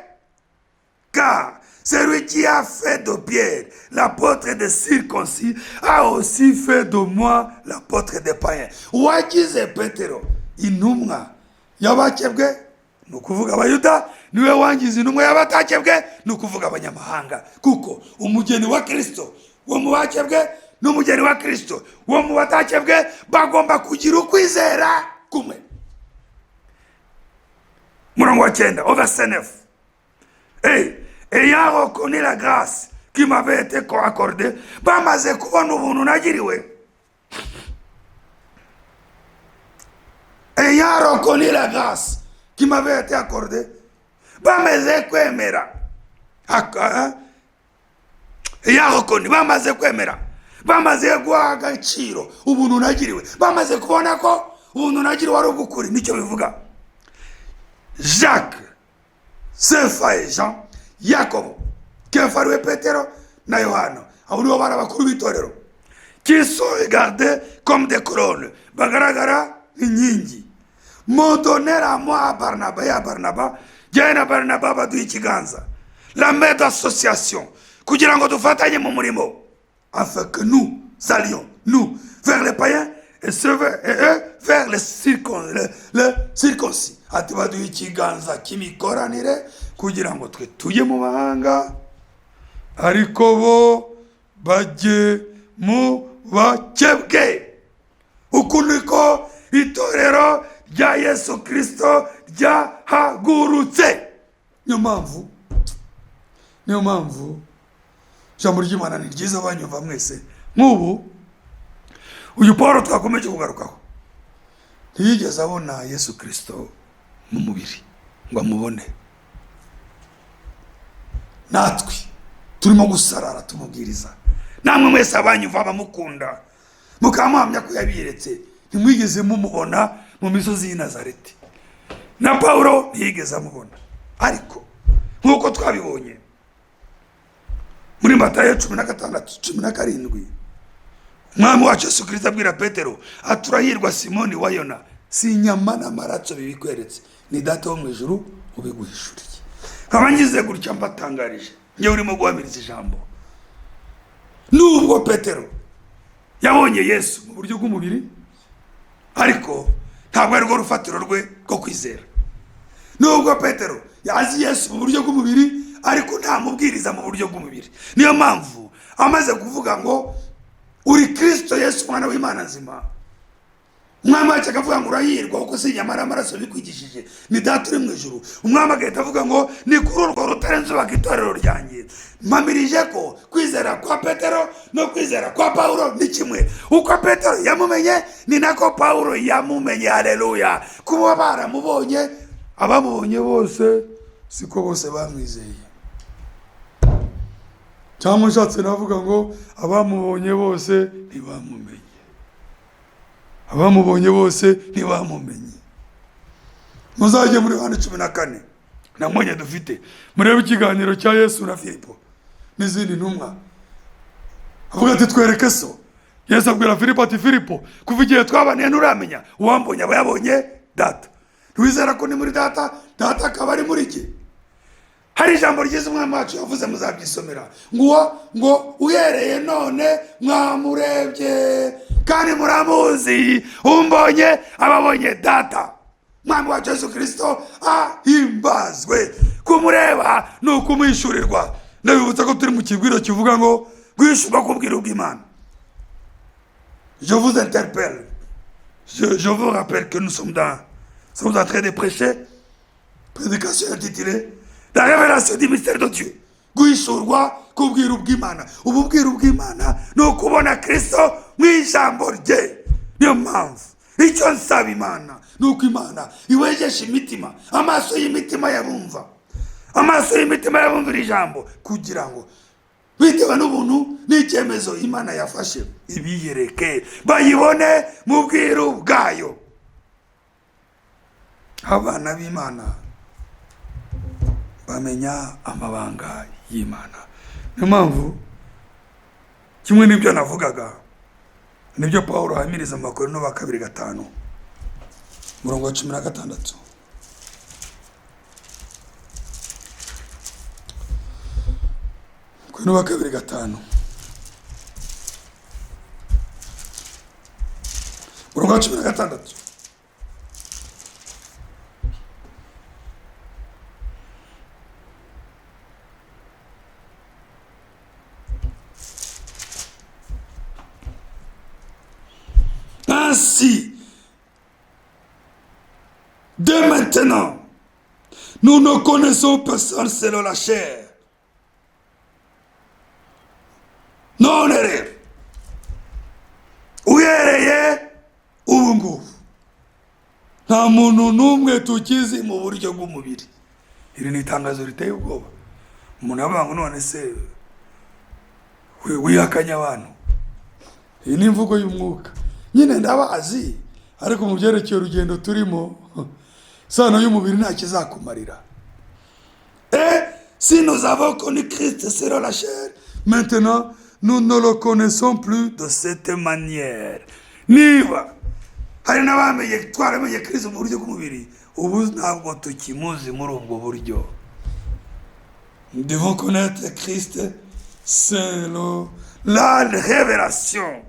car celui qui a fait de Pierre l'apôtre des circoncis a aussi fait de moi l'apôtre des païens. Uwagize Petero intumwa y'abakebwe, ni ukuvuga Abayuda, niwe wangize intumwa y'abatakebwe, ni ukuvuga abanyamahanga, kuko umugeni wa Kirisito wo mu bakebwe n'umugeni wa Kristo wo mu batakebwe bagomba kugira ukwizera kumwe. Murongo wa 9, au verset 9: Et ayant reconnu la grâce qui m'avait été accordée, bamaze kubona ubuntu nagiriwe, ayant reconnu la grâce qui m'avait été accordée, bamaze kwemera, ayant reconnu, bamaze kwemera, bamaze guha agaciro ubuntu nagiriwe, bamaze kubona ko ubuntu nagiriwe ari ubw'ukuri, nicyo bivuga. Jacques, Sefa et Jean, Yakobo, Kefa ariwe Petero na Yohana, abo nibo bari abakuru b'itorero, qui sont regardés comme des colonnes, bagaragara nk'inkingi, m'ont donné à moi, à Barnaba, et à Barnaba, jyewe na Barnaba baduha ikiganza, la main d'association, kugira ngo dufatanye mu murimo, afin que nous allions, nous, vers les païens et eux vers les circoncis. Ati baduha ikiganza cy'imikoranire kugira ngo twe tujye mu mahanga, ariko bo bajye mu bakebwe. Uku niko itorero rya Yesu Kirisito ryahagurutse. Niyo mpamvu ijambo ry'Imana ni ryiza, banyumva mwese. Nk'ubu uyu Paul twakomeje kugarukaho ntiyigeze abona Yesu Kirisito mu mubiri ngo amubone. Natwe turimo gusarara tumubwiriza, namwe mwese abanyumva bamukunda mukaba muhamya ko yabiyeretse, ntimwigeze mumubona mu misozi y'i Nazareti, na Pawulo ntiyigeze amubona. Ariko nk'uko twabibonye muri Matayo 16, 17, Umwami wacu Yesu Kirisito abwira Petero ati: "Urahirwa Simoni wa Yona, si inyama n'amaraso bibikweretse, ni Data wo mu ijuru ubiguhishuriye." Nkaba ngize gutya mbatangarije, njyewe urimo guhamiriza ijambo, nubwo Petero yabonye Yesu mu buryo bw'umubiri, ariko ntabwo ari rwo rufatiro rwe rwo kwizera. Nubwo Petero yazi Yesu mu buryo bw'umubiri, ariko ntamubwiriza mu buryo bw'umubiri. Niyo mpamvu amaze kuvuga ngo: "Uri Kirisito Yesu, umwana w'Imana nzima," Umwami wacu akavuga ngo: "Urahirwa, kuko si inyama n'amaraso bikwigishije, ni Data uri mu ijuru." Umwami agahita avuga ngo: "Ni kuri urwo rutare nzubaka itorero ryanjye." Mpamirije ko kwizera kwa Petero no kwizera kwa Pawulo ni kimwe. Uko Petero yamumenye ni nako Pawulo yamumenye. Haleluya! Kuba baramubonye, abamubonye bose siko bose bamwizeye. Cyangwa ushatse navuga ngo abamubonye bose ntibamumenye, abamubonye bose ntibamumenye. Muzajye muri Yohana 14, nta mwanya dufite, murebe ikiganiro cya Yesu na Filipo n'izindi ntumwa. Avuga ati: "Twereke so." Yesu abwira Filipo ati: "Filipo, kuva igihe twabaniye nturamenya? Uwambonye aba yabonye Data. Ntiwizera ko ni muri Data, Data akaba ari muri jye?" Hari ijambo ryiza Umwami wacu yavuze, muzabyisomera, ngo uhereye none mwamurebye kandi muramuzi. Umbonye ababonye Data. Umwami wacu Yesu Kirisito ahimbazwe. Kumureba ni ukumuhishurirwa. Ndabibutsa ko turi mu kibwiro kivuga ngo guhishurwa k'ubwiru bw'Imana. Je vous interpelle, je vous rappelle que nous sommes en train de prêcher prédication intitulée "La révélation du mystère de Dieu", guhishurwa k'ubwiru bw'Imana. Ubu bwiru bw'Imana ni ukubona Kirisito mu ijambo rye. Niyo mpamvu icyo nsaba Imana ni uko Imana iwejesha imitima, amaso y'imitima y'abumva, amaso y'imitima y'abumvira ijambo, kugira ngo bitewe n'ubuntu n'icyemezo Imana yafashe ibiyereke, bayibone mu bwiru bwayo. Abana b'Imana bamenya amabanga y'Imana. Niyo mpamvu kimwe n'ibyo navugaga, nibyo Paul ahamiriza mu Bakorinto ba kabiri 5, umurongo wa 16. Korinto ba kabiri 5, umurongo wa 16. Ainsi, dès maintenant, nous ne connaissons personne selon la chair. None rero, uhereye ubu ngubu, nta muntu n'umwe tukizi mu buryo bw'umubiri. Iri ni itangazo riteye ubwoba. Umuntu avuga ngo none se wihakanye abantu? Iyi ni imvugo y'umwuka nyine, ndabazi, ariko mu byerekeye urugendo turimo, isano y'umubiri nta kizakumarira. Et si nous avons connu Christ selon la chair, Maintenant, nous ne le connaissons plus de cette manière. Niba hari n'abamenye, twaramenye Kristo mu buryo bw'umubiri, ubu ntabwo tukimuzi muri ubwo buryo. Nous devons connaître Christ selon la révélation.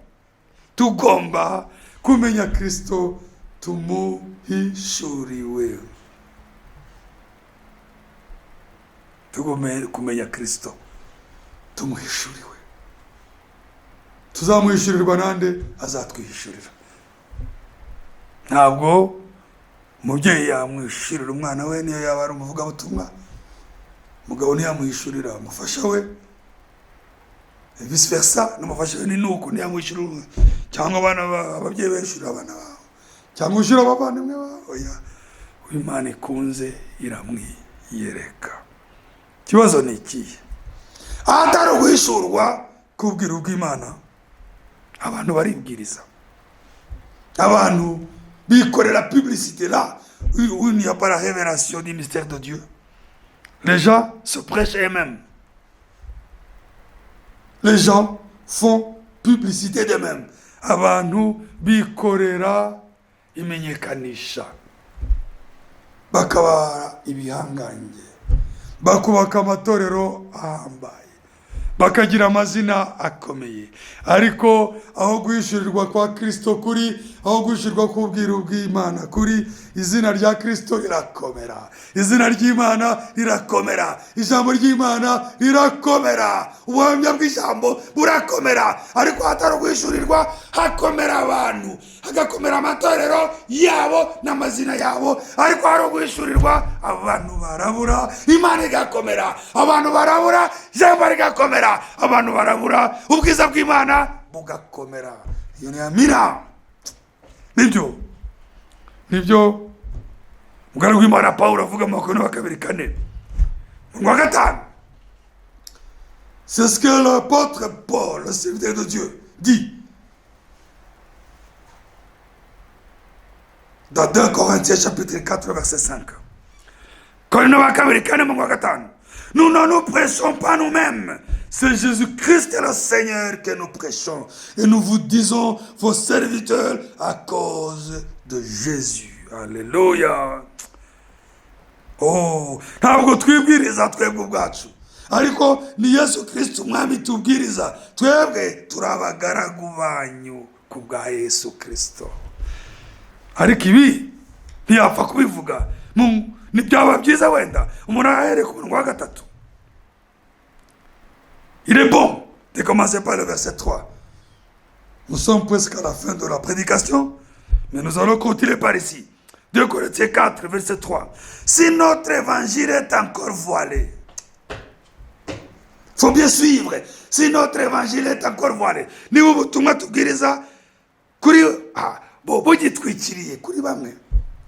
Tugomba kumenya Kristo tumuhishuriwe. Tugomba kumenya Kristo tumuhishuriwe. Tuzamuhishurirwa nande? Azatwihishurira. Ntabwo umubyeyi yamwishurira umwana we, niyo yaba ari umuvugabutumwa. Umugabo ntiyamuhishurira umufasha we, vice versa, n'umufasha we ni nuko ntiyamuhishurira umwana, cyangwa abana ababyeyi bahishurira abana babo, cyangwa ushyira abavandimwe bawe. Oya, Imana ikunze iramwiyereka. Ikibazo ni ikihe? Ahatari uguhishurwa k'ubwiru bw'Imana, abantu baribwiriza, abantu bikorera publicité. Là où il n'y a pas la révélation du mystère de Dieu, les gens se prêchent eux-mêmes, les gens font publicité d'eux-mêmes. Abantu bikorera imenyekanisha, bakabara ibihangange, bakubaka amatorero ahambaye, bakagira amazina akomeye, ariko aho guhishurirwa kwa Kristo kuri, aho guhishurirwa k'ubwiru bw'Imana kuri, izina rya Kristo rirakomera, izina ry'Imana rirakomera, ijambo ry'Imana rirakomera, ubuhamya bw'ijambo burakomera. Ariko hatari uguhishurirwa, hakomera abantu, hagakomera amatorero yabo n'amazina yabo. Ariko hari uguhishurirwa, abantu barabura, Imana igakomera. Abantu barabura, ijambo rigakomera. Abantu barabura, ubwiza bw'Imana bugakomera. Iyo ni amina. Nibyo, Nibyo umugaragu w'Imana Pawulo avuga mu Bakorinto wa kabiri 4 umurongo wa 5. C'est ce que l'apôtre Paul, le serviteur de Dieu, dit dans 2 Corinthiens chapitre 4 verset 5. Korinto wa kabiri 4 umurongo wa 5. Nous ne nous prêchons pas nous-mêmes, c'est Jésus-Christ le Seigneur que nous prêchons. Et nous vous disons, vos serviteurs, à cause de Jésus. Alléluia. Oh, ntabwo twibwiriza twebwe ubwacu, ariko ni Yesu Kristo umwami tubwiriza. Twebwe turi abagaragu banyu ku bwa Yesu Kristo. Ariko ibi ntiyapfa kubivuga. Ntibyaba byiza wenda umuntu ahereye ku murongo wa 3. Il est bon de commencer par le verset 3. Nous sommes presque à la fin de la prédication, mais nous allons continuer par ici. 2 Corinthiens 4, verset 3. Si notre évangile est encore voilé, faut bien suivre. Si notre évangile est encore voilé, niba ubutumwa tubwiriza kuri bugitwikiriye kuri bamwe.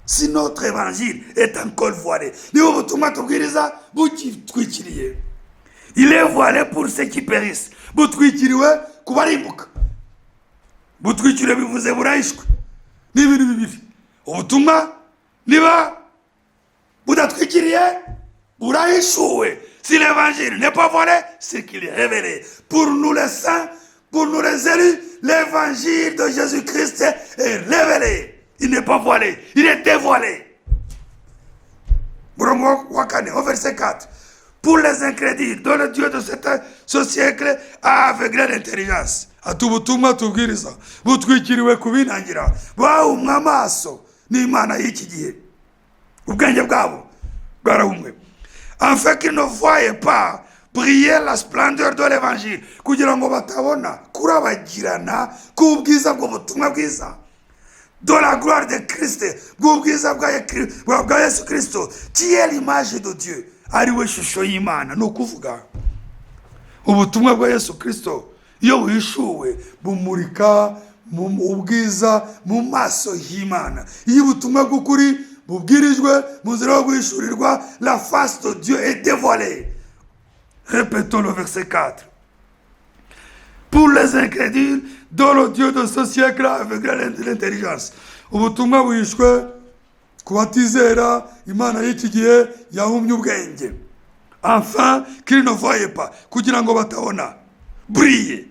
Si notre évangile est encore voilé, niba ubutumwa tubwiriza bugitwikiriye, il est voilé pour ceux qui périssent. Butwikiriwe kubarimbuka. Butwikiriwe bivuze burahishwe. Ni ibintu bibiri. Ubutumwa niba budatwikiriye, burahishuwe. Si l'évangile n'est pas voilé, c'est qu'il est révélé. Pour nous les saints, pour nous les élus, l'évangile de Jésus-Christ est révélé. Il n'est pas voilé, il est dévoilé. Murongo wa 4, au verset 4. Pour les incrédules, dont le Dieu de ce siècle a aveuglé l'intelligence. Ati ubutumwa tubwiriza butwikiriwe kubinangira, bahumwe amaso n'Imana y'iki gihe, ubwenge bwabo bwarahumwe, afin qu'ils ne voient pas briller la splendeur de l'évangile, kugira ngo batabona kurabagirana k'ubwiza bw'ubutumwa bwiza. De la gloire de Christ, bw'ubwiza bwa Yesu Kristo, qui est l'image de Dieu, ari we shusho y'Imana. Ni ukuvuga ubutumwa bwa Yesu Kristo iyo buhishuwe bumurika mu ubwiza mu maso y'Imana. Iyo ubutumwa bw'ukuri bubwirijwe mu nzira yo guhishurirwa, la face de Dieu est dévoilée. Répétons le verset 4: pour les incrédules dont le Dieu de ce siècle a aveuglé l'intelligence. Ubutumwa buhishwe ku batizera, Imana y'iki gihe yahumye ubwenge, afin qu'ils ne voient pas, kugira ngo batabona, briller,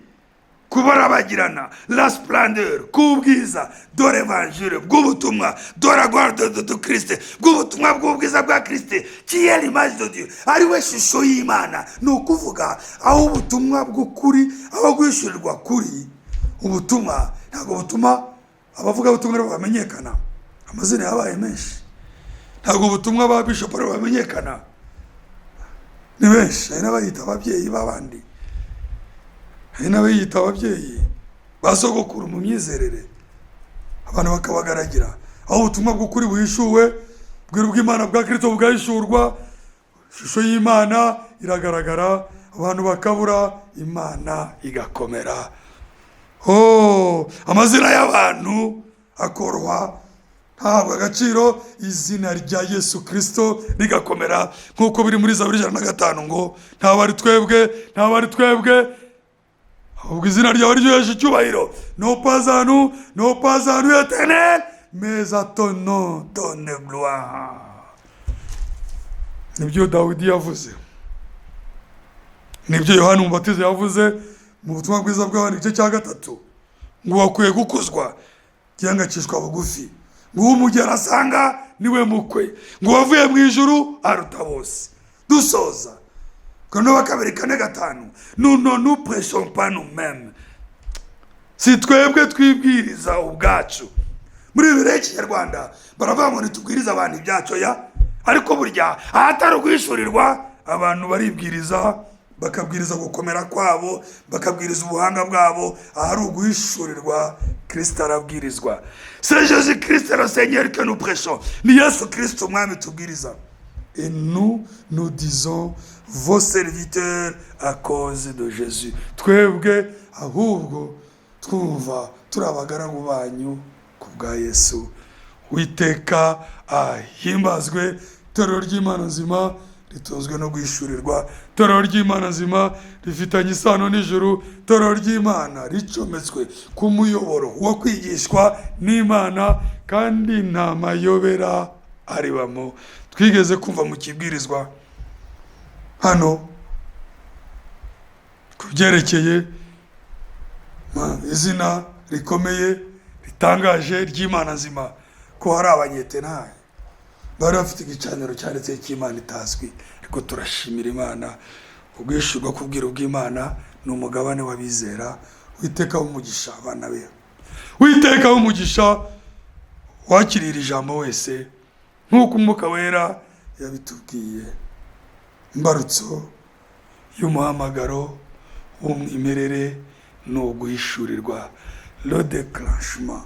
kubarabagirana, la splendeur, k'ubwiza, de l'évangile, bw'ubutumwa, de la gloire de Christ, bw'ubutumwa bw'ubwiza bwa Christ, qui est l'image de Dieu, ari we shusho y'Imana. Ni ukuvuga aho ubutumwa bw'ukuri, aho guhishurirwa kuri ubutumwa, ntabwo butuma abavugabutumwa aribo bamenyekana, amazina yabaye menshi. Ntabwo ubutumwa ba bishop aribo bamenyekana, ni benshi. Hari n'abayita ababyeyi b'abandi, hari n'abayita ababyeyi ba sogokuru mu myizerere, abantu bakabagaragira. Aho ubutumwa bw'ukuri buhishuwe, bwiru bw'Imana bwa Kirisito bwahishurwa, ishusho y'Imana iragaragara, abantu bakabura, Imana igakomera. Oh, amazina y'abantu akoroha, ntabwo agaciro, izina rya Yesu Kirisito rigakomera, nk'uko biri muri Zaburi 105 ngo: "Ntabwo ari twebwe, ntabwo ari twebwe, ahubwo izina ryawe ryoheje icyubahiro." Non pas à nous, non pas à nous, Éternel, mais à ton nom donne gloire. Nibyo Dawidi yavuze, nibyo Yohani Umubatiza yavuze mu butumwa bwiza bw'abantu igice cya 3, ngo wakwiye gukuzwa cyangwa agacishwa bugufi, ngo uwo umugeni asanga niwe mukwe, ngo uwavuye mu ijuru aruta bose. Dusoza, Korinto wa kabiri 4:5: nous ne nous prêchons pas nous-mêmes, si twebwe twibwiriza ubwacu. Muri Bibiliya y'Ikinyarwanda baravuga ngo ntitubwirize abantu ibyacu ya, ariko burya ahatari uguhishurirwa abantu baribwiriza, bakabwiriza gukomera kwabo, bakabwiriza ubuhanga bwabo. Ahari uguhishurirwa, Kirisito arabwirizwa. C'est Jésus Christ le Seigneur que nous prêchons, ni Yesu Kirisito Umwami tubwiriza. Et nous, nous disons vos serviteurs à cause de Jésus, twebwe ahubwo twumva turi abagaragu banyu ku bwa Yesu. Witeka ahimbazwe. Itorero ry'Imana nzima ritunzwe no guhishurirwa. Itorero ry'Imana nzima rifitanye isano n'ijuru. Itorero ry'Imana ricometswe ku muyoboro wo kwigishwa n'Imana, kandi nta mayobera aribamo. Twigeze kumva mu kibwirizwa hano ku byerekeye izina rikomeye ritangaje ry'Imana nzima, ko hari abanyetenayi bari bafite igicaniro cyanditseho cy'Imana itazwi. Ariko turashimira Imana, ubwishurwa kubwira ubw'Imana ni umugabane w'abizera. Witeka w'umugisha abana be, Witeka w'umugisha wakiriye ijambo wese, nk'uko Umwuka Wera yabitubwiye. Imbarutso y'umuhamagaro w'umwimerere ni uguhishurirwa. Le déclenchement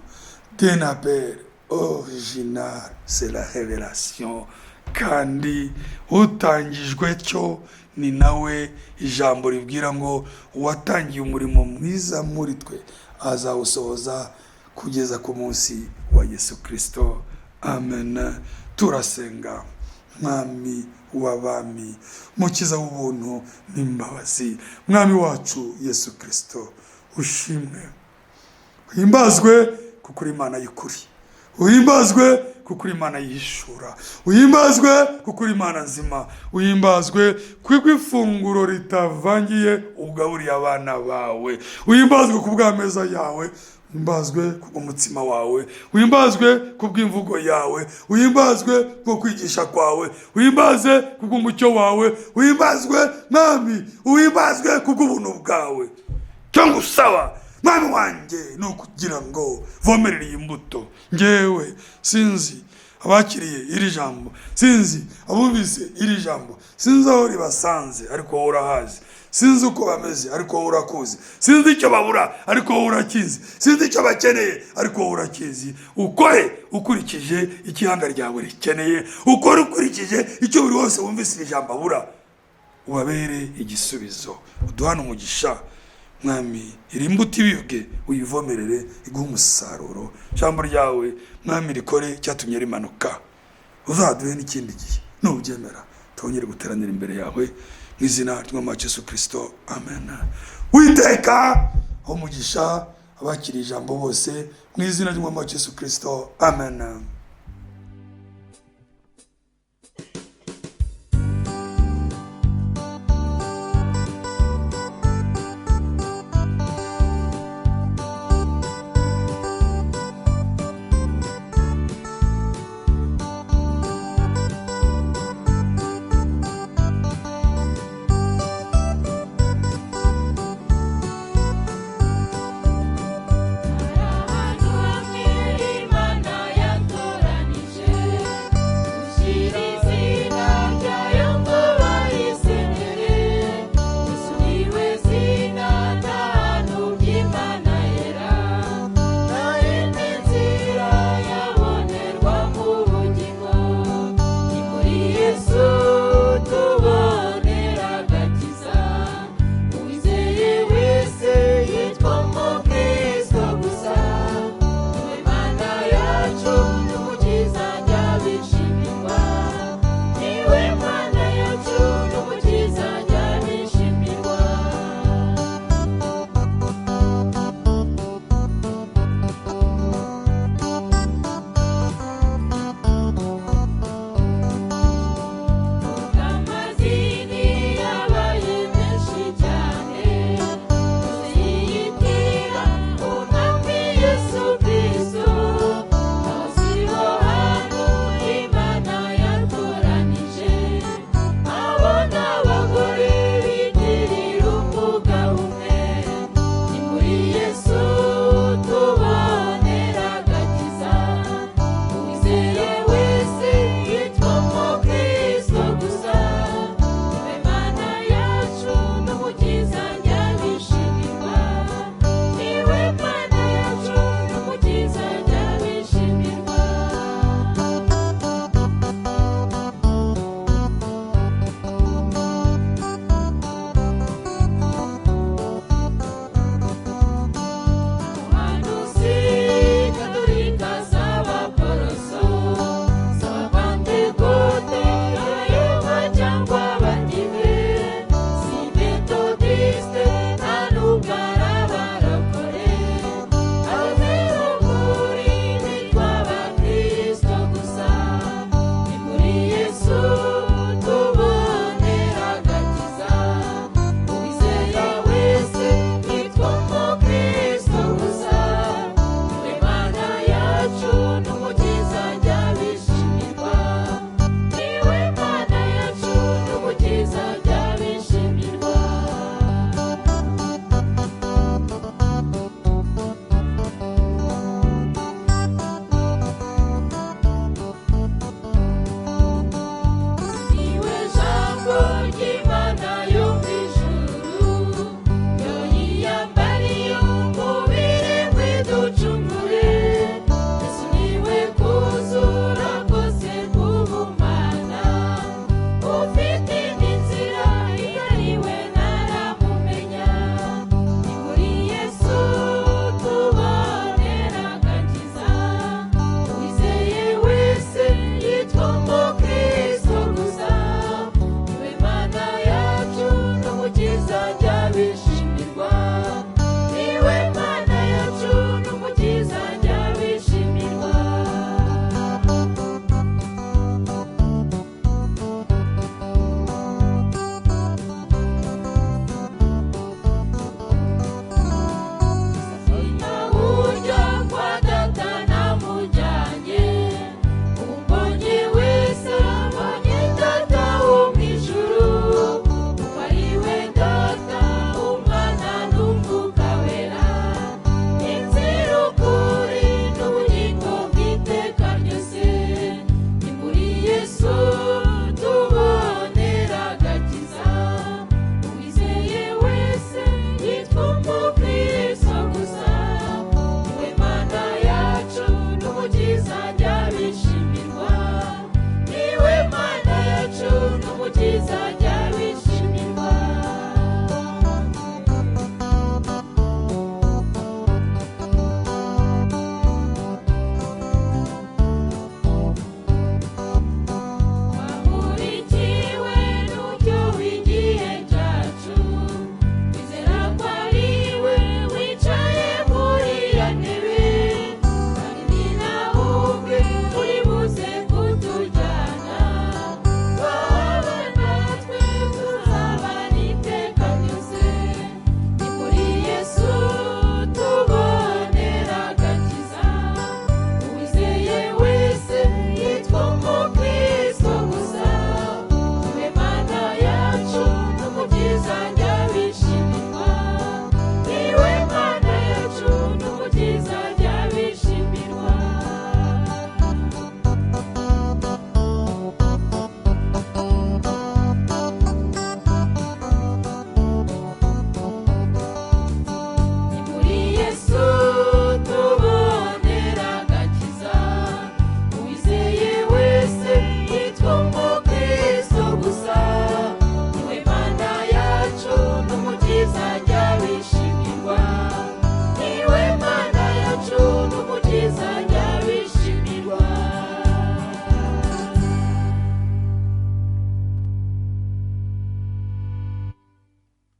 d'un appel original, c'est la révélation. Kandi utangijwe cyo ni nawe ijambo ribwira ngo: "Uwatangiye umurimo mwiza muri twe azawusohoza kugeza ku munsi wa Yesu Kirisito." Amen. Turasenga. Mwami w'abami, Mukiza w'ubuntu n'imbabazi, Mwami wacu Yesu Kirisito, ushimwe, uhimbazwe, kuko uri Imana y'ukuri. Uhimbazwe kuko uri Imana yihishura. Uhimbazwe kuko uri Imana nzima. Uhimbazwe kuko ifunguro ritavangiye ugaburiye abana bawe. Uhimbazwe ku bw'ameza yawe. Uhimbazwe kubw'umutsima wawe. Uhimbazwe kubw'imvugo yawe. Uhimbazwe kubwo kwigisha kwawe. Uhimbazwe kubw'umucyo wawe. Uhimbazwe, Mwami, uhimbazwe kubw'ubuntu bwawe. Cyo ngusaba, Mwami wanjye, ni ukugira ngo vomerere iyi mbuto. Ngewe sinzi abakiriye iri jambo, sinzi abumvise iri jambo, sinzi aho ribasanze, ariko wowe urahazi. Sinzi uko bameze, ariko wowe urakuzi. Sinzi icyo babura, ariko wowe urakizi. Sinzi icyo bakeneye, ariko wowe urakizi. Ukore ukurikije icyo ihanga ryawe rikeneye, ukore ukurikije icyo buri wese wumvise iri jambo abura, ubabere igisubizo. Uduhane umugisha Mwami, iri mbuto ibibwe uyivomerere, iguhe umusaruro. Ijambo ryawe Mwami rikore cyatumye rimanuka. Uzaduhe n'ikindi gihe nubyemera, twongere guteranira imbere yawe mu izina ry'Umwami wacu Yesu Kristo, amen. Witeka umugisha abakiriye ijambo bose mu izina ry'Umwami wacu Yesu Kristo, amen. Ahantu hamwe Imana yatoranije gushyira izina ryayo ngo barisengere. Yesu niwe zina, nta hantu by'Imana yera, nta yindi nzira yabonerwa mu bugingo. Ni muri Yesu tubonera agakiza, uwizeye wese yitwa umukristo gusa. Niwe Mana yacu n'Umukiza njyabishimirwa, niwe Mana yacu n'Umukiza njyabishimirwa. Amazini yabaye menshi cyane, uziyitira Umwami Yesu Kristo. Aho siho hantu Imana yatoranije, abo ni abagore bitirira umwuga umwe. Ni muri Yesu tubonera agakiza, uwizeye wese yitwa umukristo gusa. Niwe Mana yacu n'Umukiza njyabishimirwa, niwe Mana yacu n'Umukiza njyabishimirwa. Umuhanuzi Gatolika z'Abaporoso, z'Abapantekote, Abayehova cyangwa Abadive, si Metodiste nta n'ubwo ari abarokore, abemera ukuri bitwa Abakristo gusa. Ni muri Yesu tubonera agakiza, uwizeye wese yitwa umukristo gusa. Niwe Mana yacu n'Umukiza njyabishimirwa, niwe Mana yacu n'Umukiza njyabishimirwa. Niwe jambo ry'Imana yo mu ijuru, yo yiyambariye umubiri ngwiducungure. Yesu niwe kuzura kose k'ubumana, ufite indi nzira itariwe ntaramumenya. Ni muri Yesu tubonera agakiza, uwizeye wese yitwa umukristo gusa. Niwe Mana yacu n'Umukiza njyabishimirwa.